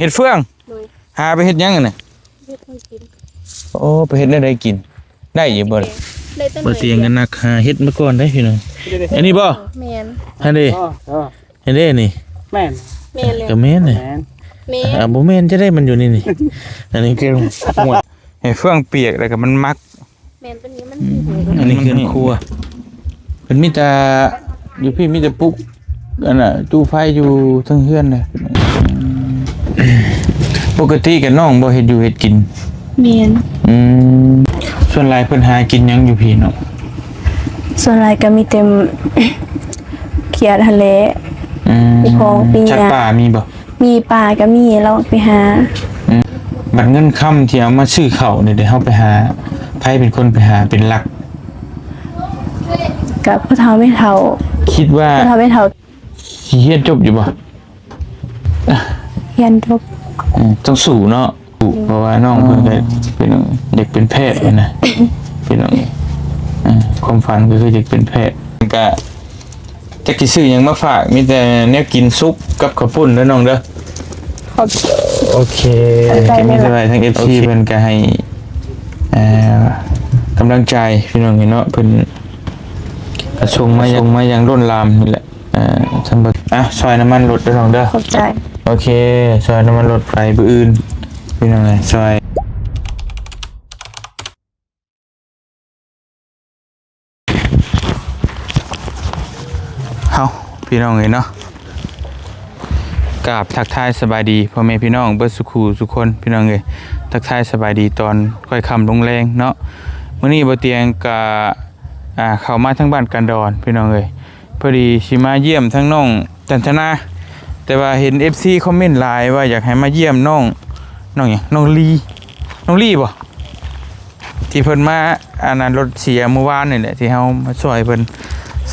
ເຫັດເຟືອງ? ໂດຍ. ຫາໄປເຮັດຫຍັງຫັ້ນນະ? ເຮັດໃຫ້ກິນ. ໂອ້ ໄປເຮັດແນວໃດກິນ? ໄດ້ຢູ່ບໍ່? ໄດ້ແຕ່ ບໍ່ຕຽງກໍນັກຫາເຫັດມາກ່ອນເດ້ພີ່ນ້ອງ. ອັນນີ້ບໍ່? ແມ່ນ. ຫັ້ນເດ້. ອໍ ອໍ ຫັ້ນເດ້ນີ້. ແມ່ນ. ແມ່ນແລ້ວ. ກໍແມ່ນແຫຼະ. ແມ່ນ. ແມ່ນ. ອ່າ ບໍ່ແມ່ນຈະໄດ້ ມັນຢູ່ໃນນີ້. ອັນນີ້ຄື ເຫັດເຟືອງປຽກ ແລ້ວກໍມັນໝັກ. ແມ່ນ ຕົວນີ້ມັນ ອືມ ອັນນີ້ເຮືອນຄົວ ເພິ່ນມີແຕ່ ຢູ່ພີ້ມີແຕ່ປຸກ ອັນນ່າ ຕູ້ໄຟຢູ່ເທິງເຮືອນນະ. ປົກກະຕິກໍນ້ອງບໍ່ເຮັດຢູ່ເຮັດກິນ? ແມ່ນ. ອືມ ສ່ວນຫຼາຍເພິ່ນຫາກິນຫຍັງຢູ່ພີ້ເນາະ? ສ່ວນຫຼາຍກໍມີແຕ່ ຂຽດຫັ້ນແຫຼະ. ອືມ ມີຂອງປີ ສັດປ່າມີບໍ່? ມີ ປາກໍມີ ລາວໄປຫາ. ອືມ ບັດເງິນຄຳທີ່ເອົາມາຊື້ເຂົ້ານີ້ເດ ເຮົາໄປຫາ ໃຜເປັນຄົນໄປຫາເປັນຫຼັກ? ກໍພໍ່ເຖົ້າແມ່ເຖົ້າ. ຄິດວ່າ ພໍ່ເຖົ້າແມ່ເຖົ້າ ຊິຮຽນຈົບຢູ່ບໍ່? ຮຽນຈົບ. ອືມ ຕ້ອງສູ້ເນາະ. ເພາະວ່ານ້ອງເພິ່ນກໍ ອໍ ເປັນ ຢາກເປັນແພດນະ ພີ່ນ້ອງ. ເອີ ຄວາມຝັນກໍຄືຢາກເປັນແພດ. ກໍຈັກຊິຊື້ຫຍັງມາຝາກ ມີແຕ່ແນວກິນສຸບກັບເຂົ້າປຸ້ນເດີນ້ອງເດີ. ຂອບ ໂອເຄ ຂອບໃຈ ກໍມີແຕ່ວ່າທາງ ເອັຟຊີ ໂອເຄ ເພິ່ນກໍໃຫ້ ເອີ ກຳລັງໃຈພີ່ນ້ອງເນາະ. ເພິ່ນກໍສົ່ງມາ ສົ່ງມາຢ່າງລົ້ນຫຼາມນີ້ແຫຼະ. ອ່າ ສຳລັບ ອ່ະ ຊ່ອຍນ້ຳມັນລົດເດີນ້ອງເດີ. ຂອບໃຈ. ໂອເຄ ຊ່ອຍນ້ຳມັນລົດໄປມື້ອື່ນ ພີ່ນ້ອງເອີຍ ຊ່ອຍ. ເຮົາ ພີ່ນ້ອງເອີຍເນາະ ກາບທັກທາຍສະບາຍດີພໍ່ແມ່ພີ່ນ້ອງເບິດສູ່ຄູ່ສູ່ຄົນ ພີ່ນ້ອງເອີຍ. ທັກທາຍສະບາຍດີຕອນຄ່ອຍຄ່ຳລົງແລງເນາະ. ມື້ນີ້ບໍ່ຕຽງກະ ອ່າ ເຂົ້າມາທາງບ້ານກັນດອນ ພີ່ນ້ອງເອີຍ. ພໍດີຊິມາຢ້ຽມທາງນ້ອງຈັນທະນາ ແຕ່ວ່າເຫັນ ເອັຟຊີ ຄອມເມັນຫຼາຍວ່າຢາກໃຫ້ມາຢ້ຽມນ້ອງ ນ້ອງຫຍັງ ນ້ອງລີ ນ້ອງລີບໍ່ ທີ່ເພິ່ນມາ ອັນນັ້ນ ລົດເສຍມື້ວານນີ້ແຫຼະ ທີ່ເຮົາມາຊ່ວຍເພິ່ນ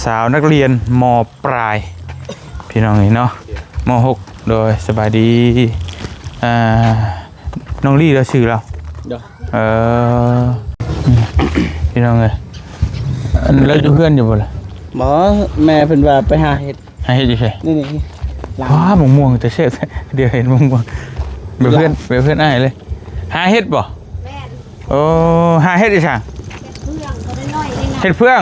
ສາວນັກຮຽນ ມ.ປາຍ ພີ່ນ້ອງເອີຍເນາະ ມ.ຫົກ. ໂດຍ ສະບາຍດີ ອ່າ ນ້ອງລີລະຊື່ລາວ. ໂດຍ. ເອີ ພີ່ນ້ອງເອີຍ ອັນລາວຢູ່ເຮືອນຢູ່ບໍ່ລະ? ບໍ່ ແມ່ເພິ່ນວ່າໄປຫາເຫັດ. ຫາເຫັດຢູ່ໃສ? ນີ້ໆ ວ້າ ໝາກມ່ວງແຕ່ແຊບແທ້ ດຽວເຫັນໝາກມ່ວງ ແບບເພື່ອນ ແບບເພື່ອນອ້າຍເລີຍ. ຫາເຫັດບໍ່? ແມ່ນ. ໂອ້ ຫາເຫັດຢູ່ໃສ? ເຫັດເຟືອງ ເຫັດເຟືອງ.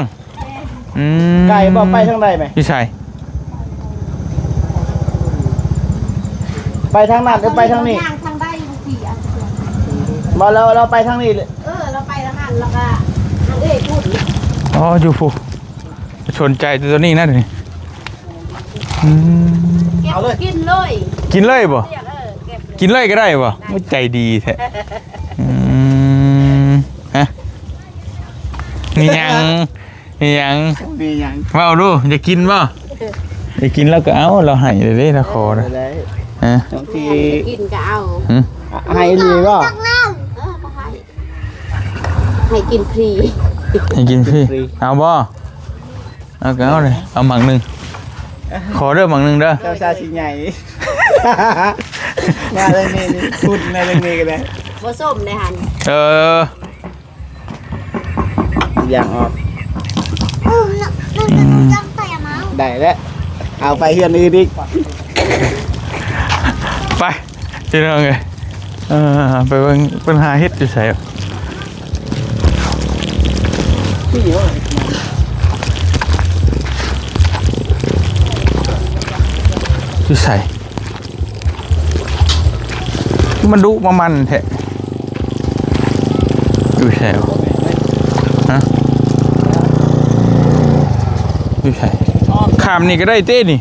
ອືມ ໄກບໍ່? ໄປທາງໃດແມ່? ຢູ່ໃສ? ໄປທາງນັ້ນຫຼືໄປທາງນີ້? ທາງໃດ? ບໍ່ ລາວ ລາວໄປທາງນີ້. ເອີ ລາວໄປທາງຫັ້ນ ລາວກໍຫາເອີຍພຸ້ນ. ອໍ ຢູ່ພຸ້ນ ສົນໃຈແຕ່ຕົວນີ້ນະນີ້. ອືມ ເກັບ ເອົາເລີຍ ກິນເລີຍ ກິນເລີຍບໍ່? ເອີ ເກັບ ກິນເລີຍກໍໄດ້ບໍ່? ໄດ້. ໂອ້ຍ ໃຈດີແທ້. ອືມ ຮະ ມີຫຍັງ? ມີຫຍັງ? ມີຫຍັງ? ເວົ້າດູ ຢາກກິນບໍ່? ຢາກກິນລາວກໍເອົາ ລາວໃຫ້ເດ້ ລາວຂໍນະ. ເອີ ໄດ້ ຮະ ບາງທີກິນກໍເອົາ. ຫຶ ໃຫ້ອີ່ຫຼີບໍ່? ເອີ ບໍ່ໃຫ້ ໃຫ້ກິນຟຣີ ໃຫ້ກິນຟຣີ ກິນຟຣີ ເອົາບໍ່? ເອົາກໍເອົາເລີຍ ເອົາໝາກໜຶ່ງ ຂໍເດີໝາກໜຶ່ງເດີ. ເຈົ້າຊາຊິໃຫຍ່ ມາເລື່ອງນີ້ນີ້ ພຸດໃນເລື່ອງນີ້ກໍໄດ້ ບໍ່ສົ້ມເດ້ຫັ້ນ. ເອີ ຢ່າງອອກ ອືມ ໄດ້ແລ້ວ ເອົາໄປເຮືອນອື່ນອີກ ໄປ. ພີ່ນ້ອງເອີຍ ເອີ ໄປເບິ່ງເພິ່ນຫາເຫັດຢູ່ໃສ ຢູ່ໃສ ມັນດຸມາມັນແທ້ ຢູ່ໃສວະ ຮະ ຢູ່ໃສ ຂ້າມນີ້ກໍໄດ້ເຕ້ນີ້.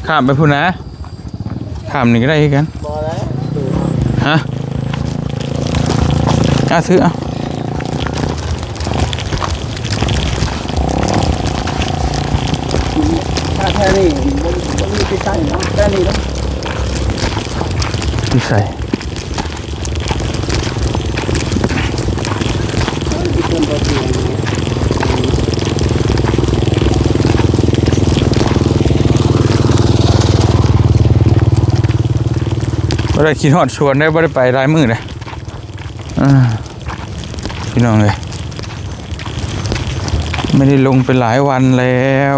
ຂ້າມໄປພຸ້ນນະ ຂ້າມນີ້ກໍໄດ້ຄືກັນ ບໍ່ໄດ້ ຮະ ອ່ະ ຊື້ ອ່ະ ຖ້າແທ້ນີ້ບໍ່ ບໍ່ມີທີ່ໃຊ້ເນາະ ແຕ່ນີ້ເນາະ ທີ່ໃສ່ ບໍ່ໄດ້ຄິດຮອດສວນເດ້ ບໍ່ໄດ້ໄປຫຼາຍມື້ເດ້ ອ່າ ພີ່ນ້ອງເອີຍ ໄມ່ໄດ້ລົງໄປຫຼາຍວັນແລ້ວ.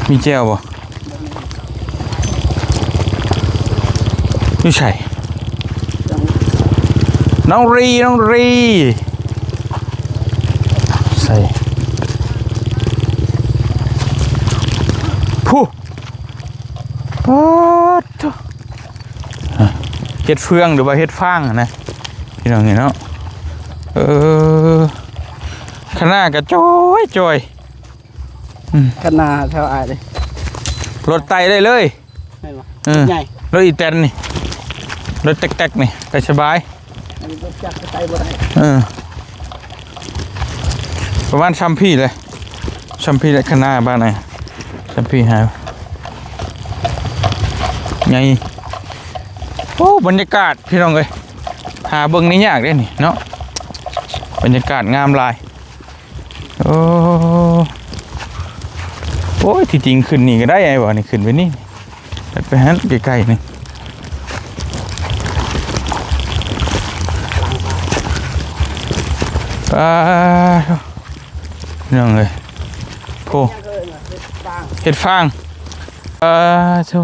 ມີແຈ່ວບໍ່? ຢູ່ໃສ? ນ້ອງຣີ ນ້ອງຣີ ໃສ? ພຸ້ນ ປາດໂທ້ ເຮັດເຟືອງ ຫຼືວ່າເຮັດຟາງຫັ້ນນະ ພີ່ນ້ອງເອີຍເນາະ. ເອີ ຄະນາກໍຈ່ອຍໆ ອືມ ຄະນາແຖວອ້າຍເດ້ ລົດໄຕ່ໄດ້ເລີຍ. ແມ່ນບໍ່? ເອີ ລົດໃຫຍ່ ລົດອີແຕນນີ້ ລົດແຕັກໆນີ້ ໄປສະບາຍ. ອັນນີ້ລົດຈັກໄປໄກບໍ່ໄດ້. ເອີ ປະມານຊ່ຳພີ້ແຫຼະ ຊ່ຳພີ້ແຫຼະ ຄະນາບ້ານນັ້ນ ຊ່ຳພີ້ຫາໃຫຍ່. ໂອ້ ບັນຍາກາດພີ່ນ້ອງເອີຍ ຫາເບິ່ງນີ້ຍາກເດ້ນີ້ເນາະ ບັນຍາກາດງາມຫຼາຍ. ໂອ້ ໂອ້ຍ ທີ່ຈິງຂຶ້ນນີ້ກໍໄດ້ ອ້າຍວ່ານີ້ ຂຶ້ນໄປນີ້ ໄປຫັ້ນໃກ້ໆນີ້. ປາດ ພີ່ນ້ອງເອີຍ ໂອ້ ເຮັດຟາງ ປາດໂທ້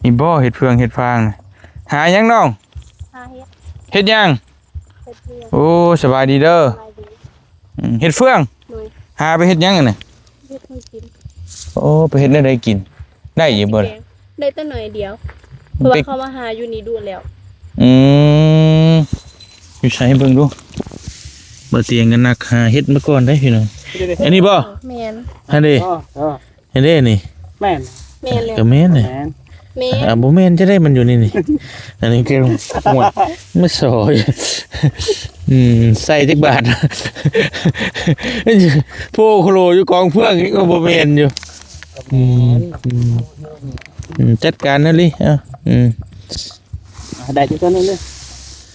ນີ້ບໍ່ ເຮັດເຟືອງເຮັດຟາງນະ. ຫາຫຍັງນ້ອງ? ຫາເຫັດ. ເຮັດຫຍັງ? ເຮັດເຟືອງ. ໂອ້ ສະບາຍດີເດີ ສະບາຍດີ. ອືມ ເຮັດເຟືອງ. ໂດຍ. ຫາໄປເຮັດຫຍັງຫັ້ນນະ? ເຮັດໃຫ້ກິນ. ໂອ້ ໄປເຮັດແນວໃດກິນ? ໄດ້ຢູ່ບໍ່? ໄດ້ແຕ່ໜ້ອຍດຽວ ເພາະວ່າເຂົາມາຫາຢູ່ນີ້ດຸແລ້ວ. ອືມ ຢູ່ໃສເບິ່ງດູ. ບໍ່ຕຽງກໍນັກຫາເຫັດມາກ່ອນໄດ໋ພີ່ນ້ອງ. ອັນນີ້ບໍ່? ແມ່ນ. ຫັ້ນເດ້. ອໍ ອໍ. ເຫັນເດ້ນີ້ ແມ່ນ ແມ່ນແລ້ວ ກໍແມ່ນນະ ແມ່ນ ແມ່ນ ອ່າ ບໍ່ແມ່ນຈະໄດ້ ມັນຢູ່ໃນນີ້ ອັນນີ້ຄື ໂອ້ຍ ມາສໍ ອືມ ໃສ່ຈັກບາດ ໂພໂຄໂລຢູ່ກອງເຟືອງນີ້ກໍບໍ່ແມ່ນຢູ່ ອືມ ອືມ ອືມ ຈັດການນັ້ນລີ ເອົ້າ ອືມ ໄດ້ຈັກຕົວໜຶ່ງເດີ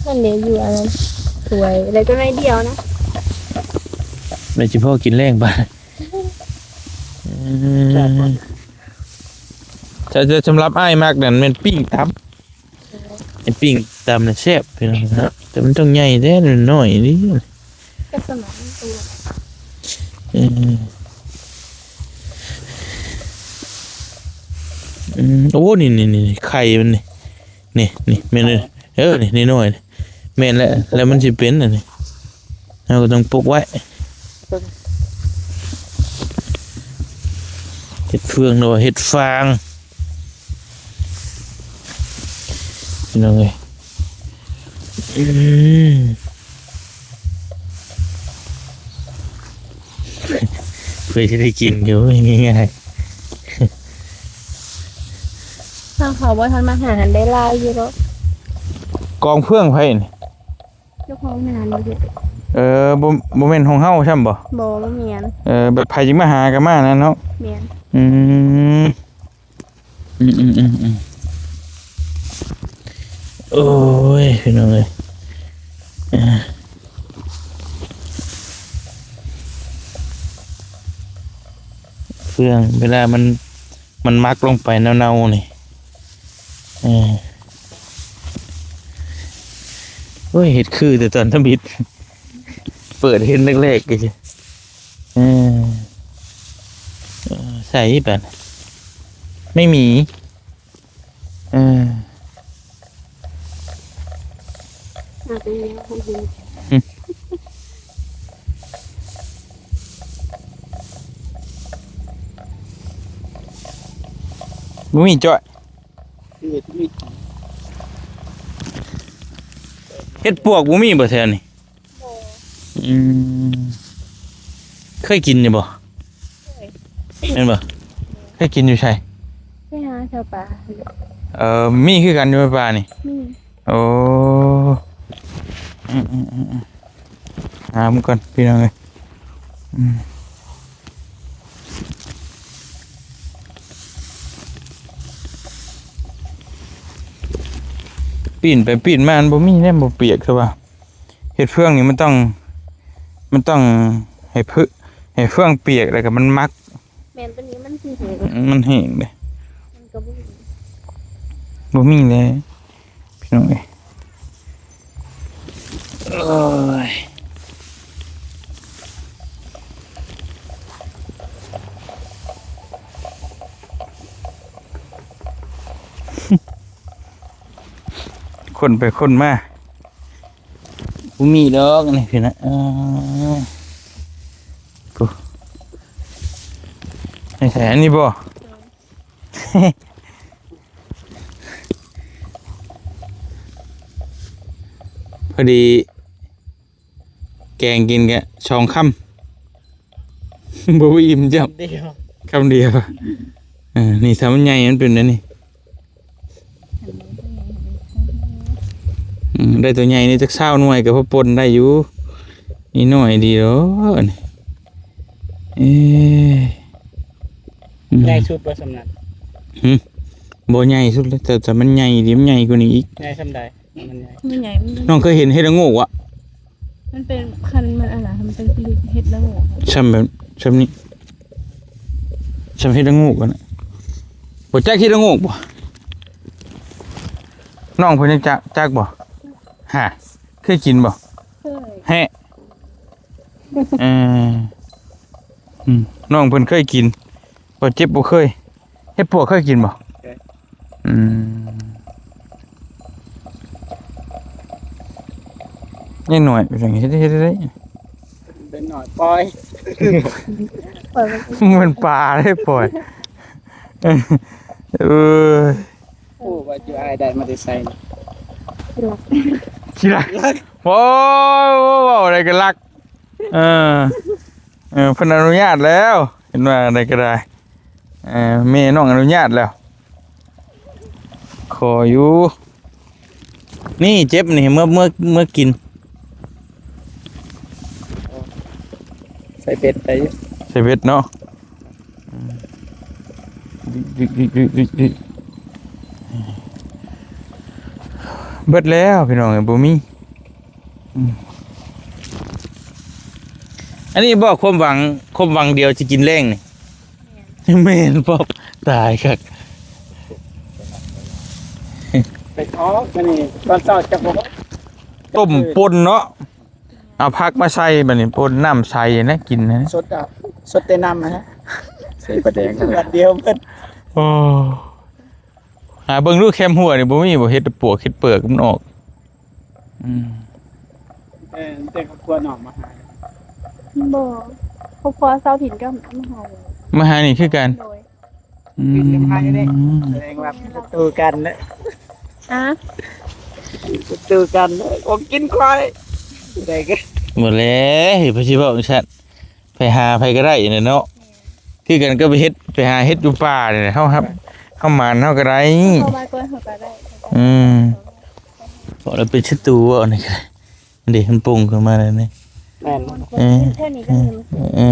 ນັ້ນເດ້ ຢູ່ອັນນັ້ນ ຖ້ວຍ ໄດ້ຕົວໜ້ອຍດຽວນະ ໄດ້ຊິພໍກິນແລງບາດ ອືມ ແຊບບໍ່? ແຕ່ ແຕ່ສຳລັບອ້າຍມັກນັ້ນແມ່ນປີ້ງຕຳ ເອີ ໄອ້ປີ້ງຕຳນັ້ນແຊບ ພີ່ນ້ອງເນາະ ແຕ່ມັນຕ້ອງໃຫຍ່ແທ້ ນ້ອຍນີ້ ກໍສະໝັກມັນຕົວ ເອີ ອືມ ໂອ້ ນີ້ ນີ້ ນີ້ ໄຂ່ມັນນີ້ ນີ້ ນີ້ແມ່ນເດີ ເອີ ນີ້ນ້ອຍໆ ແມ່ນແຫຼະ ແລ້ວມັນຊິເປັນອັນນີ້ ເຮົາກໍຕ້ອງປົກໄວ້ ເຮັດເຟືອງ ຫຼືວ່າເຮັດຟາງ ພີ່ນ້ອງເອີຍ ອືມ ເພື່ອຈະໄດ້ກິນຢູ່ງ່າຍໆ ທາງເຂົາບໍ່ທັນມາຫາຫັ້ນໄດ້ຫຼາຍຢູ່ດອກ ກອງເຟືອງໃຜນີ້? ເຈົ້າຂອງນານບໍ່ເຮັດ ເອີ ບໍ່ ບໍ່ແມ່ນຂອງເຮົາຊ້ຳບໍ່? ບໍ່ ບໍ່ແມ່ນ ເອີ ແບບໃຜຊິມາຫາກໍມານັ້ນເນາະ ແມ່ນ ອືມ ອືມໆໆໆ ໂອ້ຍ ພີ່ນ້ອງເອີຍ ເອີ ເຟືອງເວລາມັນ ມັນໝັກລົງໄປເນົ່າໆນີ້ ເອີ ໂອ້ຍ ເຮັດຄືແຕ່ຕອນທຳອິດ ເປີດເຫັນແລກໆ ກໍ ເອີ ເອີ ໃສ່ບາດ ໄມ່ມີ ເອີ ບໍ່ມີຈ້ອຍ ເຫັດປວກບໍ່ມີບໍ່ແຖວນີ້? ບໍ່ ອືມ ເຄີຍກິນຢູ່ບໍ່? ເຄີຍ ແມ່ນບໍ່? ເຄີຍກິນຢູ່ໃສ? ໄປຫາແຖວປ່າ ເອີ ມີຄືກັນຢູ່ປ່ານີ້? ມີ ໂອ້ ອືມໆໆ ຫາມັນກ່ອນ ພີ່ນ້ອງເອີຍ ອືມ ປີ້ນໄປປີ້ນມາ ມັນບໍ່ມີແນວບໍ່ປຽກຊະວ່າ ເຮັດເຟືອງນີ້ມັນຕ້ອງ ມັນຕ້ອງໃຫ້ ໃຫ້ເຟືອງປຽກ ແລ້ວກໍມັນໝັກ ແມ່ນ ຕົວນີ້ມັນຊິແຫ້ງ ມັນແຫ້ງເດ້ ມັນກໍບໍ່ມີ ບໍ່ມີແລ້ວ ພີ່ນ້ອງເອີຍ ໂອ້ຍ ຫຶ ຄົ້ນໄປຄົ້ນມາ ບໍ່ມີດອກ ອັນນີ້ພີ່ນະ. ເອີ ໂອ້ ໃສ່ອັນນີ້ບໍ່? ພໍດີ ແກງກິນກະສອງຄຳ ບໍ່ອີ່ມຈ້ຳ ຄຳດຽວ ຄຳດຽວ. ເອີ ນີ້ ຖ້າມັນໃຫຍ່ມັນເປັນແນວນີ້. ອືມ ໄດ້ຕົວໃຫຍ່ນີ້ຈັກຊາວໜ່ວຍກະພໍປົ່ນໄດ້ຢູ່ ນີ້ໜ້ອຍດີດອກ ອັນນີ້. ເອີ ອືມ ໃຫຍ່ສຸດບໍ່ ສ່ຳນັ້ນ? ຫື ບໍ່ໃຫຍ່ສຸດເລີຍ ແຕ່ ແຕ່ມັນໃຫຍ່ດີ ມັນໃຫຍ່ກວ່ານີ້ອີກ. ໃຫຍ່ສ່ຳໃດ? ມັນໃຫຍ່ ມັນໃຫຍ່ ມັນ ນ້ອງເຄີຍເຫັນເຫັດລະໂງກວະ? ມັນເປັນ ຄັນມັນອັນນັ້ນ ມັນເປັນເຫັດລະໂງກ ສ່ຳແບບ ສ່ຳນີ້ ສ່ຳເຫັດລະໂງກຫັ້ນນະ. ບໍ່ຈັກເຫັດລະໂງກບໍ່? ນ້ອງເພິ່ນຍັງຈັກ ຈັກບໍ່? ຫາ ເຄີຍກິນບໍ່? ເຄີຍ ແຮະ ເອີ ອືມ ນ້ອງເພິ່ນເຄີຍກິນ ບໍ່ເຈັບບໍ່ເຄີຍ. ເຫັດປວກເຄີຍກິນບໍ່? ເຄີຍ ອືມ ຍັງໜ້ອຍ ເຮັດ ເຮັດ ເຮັດ ເຮັດ ເປັນໜ້ອຍ ປ່ອຍ ປ່ອຍມັນ ມັນປາເດ້ ປ່ອຍ ເອີຍ. ຮູ້ວ່າຈຸອ້າຍໄດ້ມາແຕ່ໃສ? ຂີ້ລັກ ໂອ້ຍ ເວົ້າໄດ້ກະລັກ ເອີ ເອີ ເພິ່ນອະນຸຍາດແລ້ວ ເຫັນວ່າໃດກະໄດ້ ເອີ ແມ່ນ້ອງອະນຸຍາດແລ້ວ ຂໍຢູ່. ນີ້ເຈັບນີ້ ເມືອ ເມືອ ເມືອກິນ ໃສ່ເບັດໄດ້ຢູ່ ໃສ່ເບັດເນາະ. ເບິດແລ້ວພີ່ນ້ອງເອີຍ ບໍ່ມີ. ອືມ ອັນນີ້ບໍ່ຄວາມຫວັງ ຄວາມຫວັງດຽວຊິກິນແລງນີ້? ແມ່ນ ແມ່ນບໍ່? ຕາຍຄັກ ໄປເທາະມື້ນີ້ຕອນເຊົ້າຈັກບໍ່ ຕົ້ມປົ່ນເນາະ ເອົາຜັກມາໃສ່ ບາດນີ້ປົ່ນນ້ຳໃສນະ ກິນນະ ສົດ ອ່ະ ສົດແຕ່ນ້ຳນະ ໃສ່ປາແດກ ບາດດຽວເບິດ. ໂອ້ ຫາເບິ່ງດູແຄມຮົ້ວນີ້ ບໍ່ມີບໍ່ ເຫັດປວກເຫັດເປີກມັນອອກ. ອືມ ແຕ່ ແຕ່ຄອບຄົວນ້ອງມາຫາ ບໍ່ ຄອບຄົວຊາວຖິ່ນກໍມາຫາຢູ່ ມາຫານີ້ຄືກັນ ໂດຍ ອືມ ສະແດງວ່າເປັນສັດຕູກັນເນາະ ຮະ ເປັນສັດຕູກັນເນາະ ຂອງກິນຂ້ອຍ ໄດ້ກໍ ບໍ່ແຫຼະ ໃຜຊິເວົ້າຈັ່ງຊັ້ນ. ໄປຫາໃຜກະໄດ້ແຫຼະເນາະ ຄືກັນກັບເຫັດ ໄປຫາເຫັດຢູ່ປ່ານີ້ແຫຼະ ເຮົາຮັບ ເຮົາໝານເຮົາກະໄດ້ ເຮົາມາກ່ອນເຮົາກະໄດ້ ອືມ ເວົ້າແລ້ວເປັນສັດຕູ ເວົ້ານີ້ກະໄດ້ ເດ ມັນປຸ້ງຂຶ້ນມາແລ້ວນີ້ ແມ່ນ ເອີ ເອີ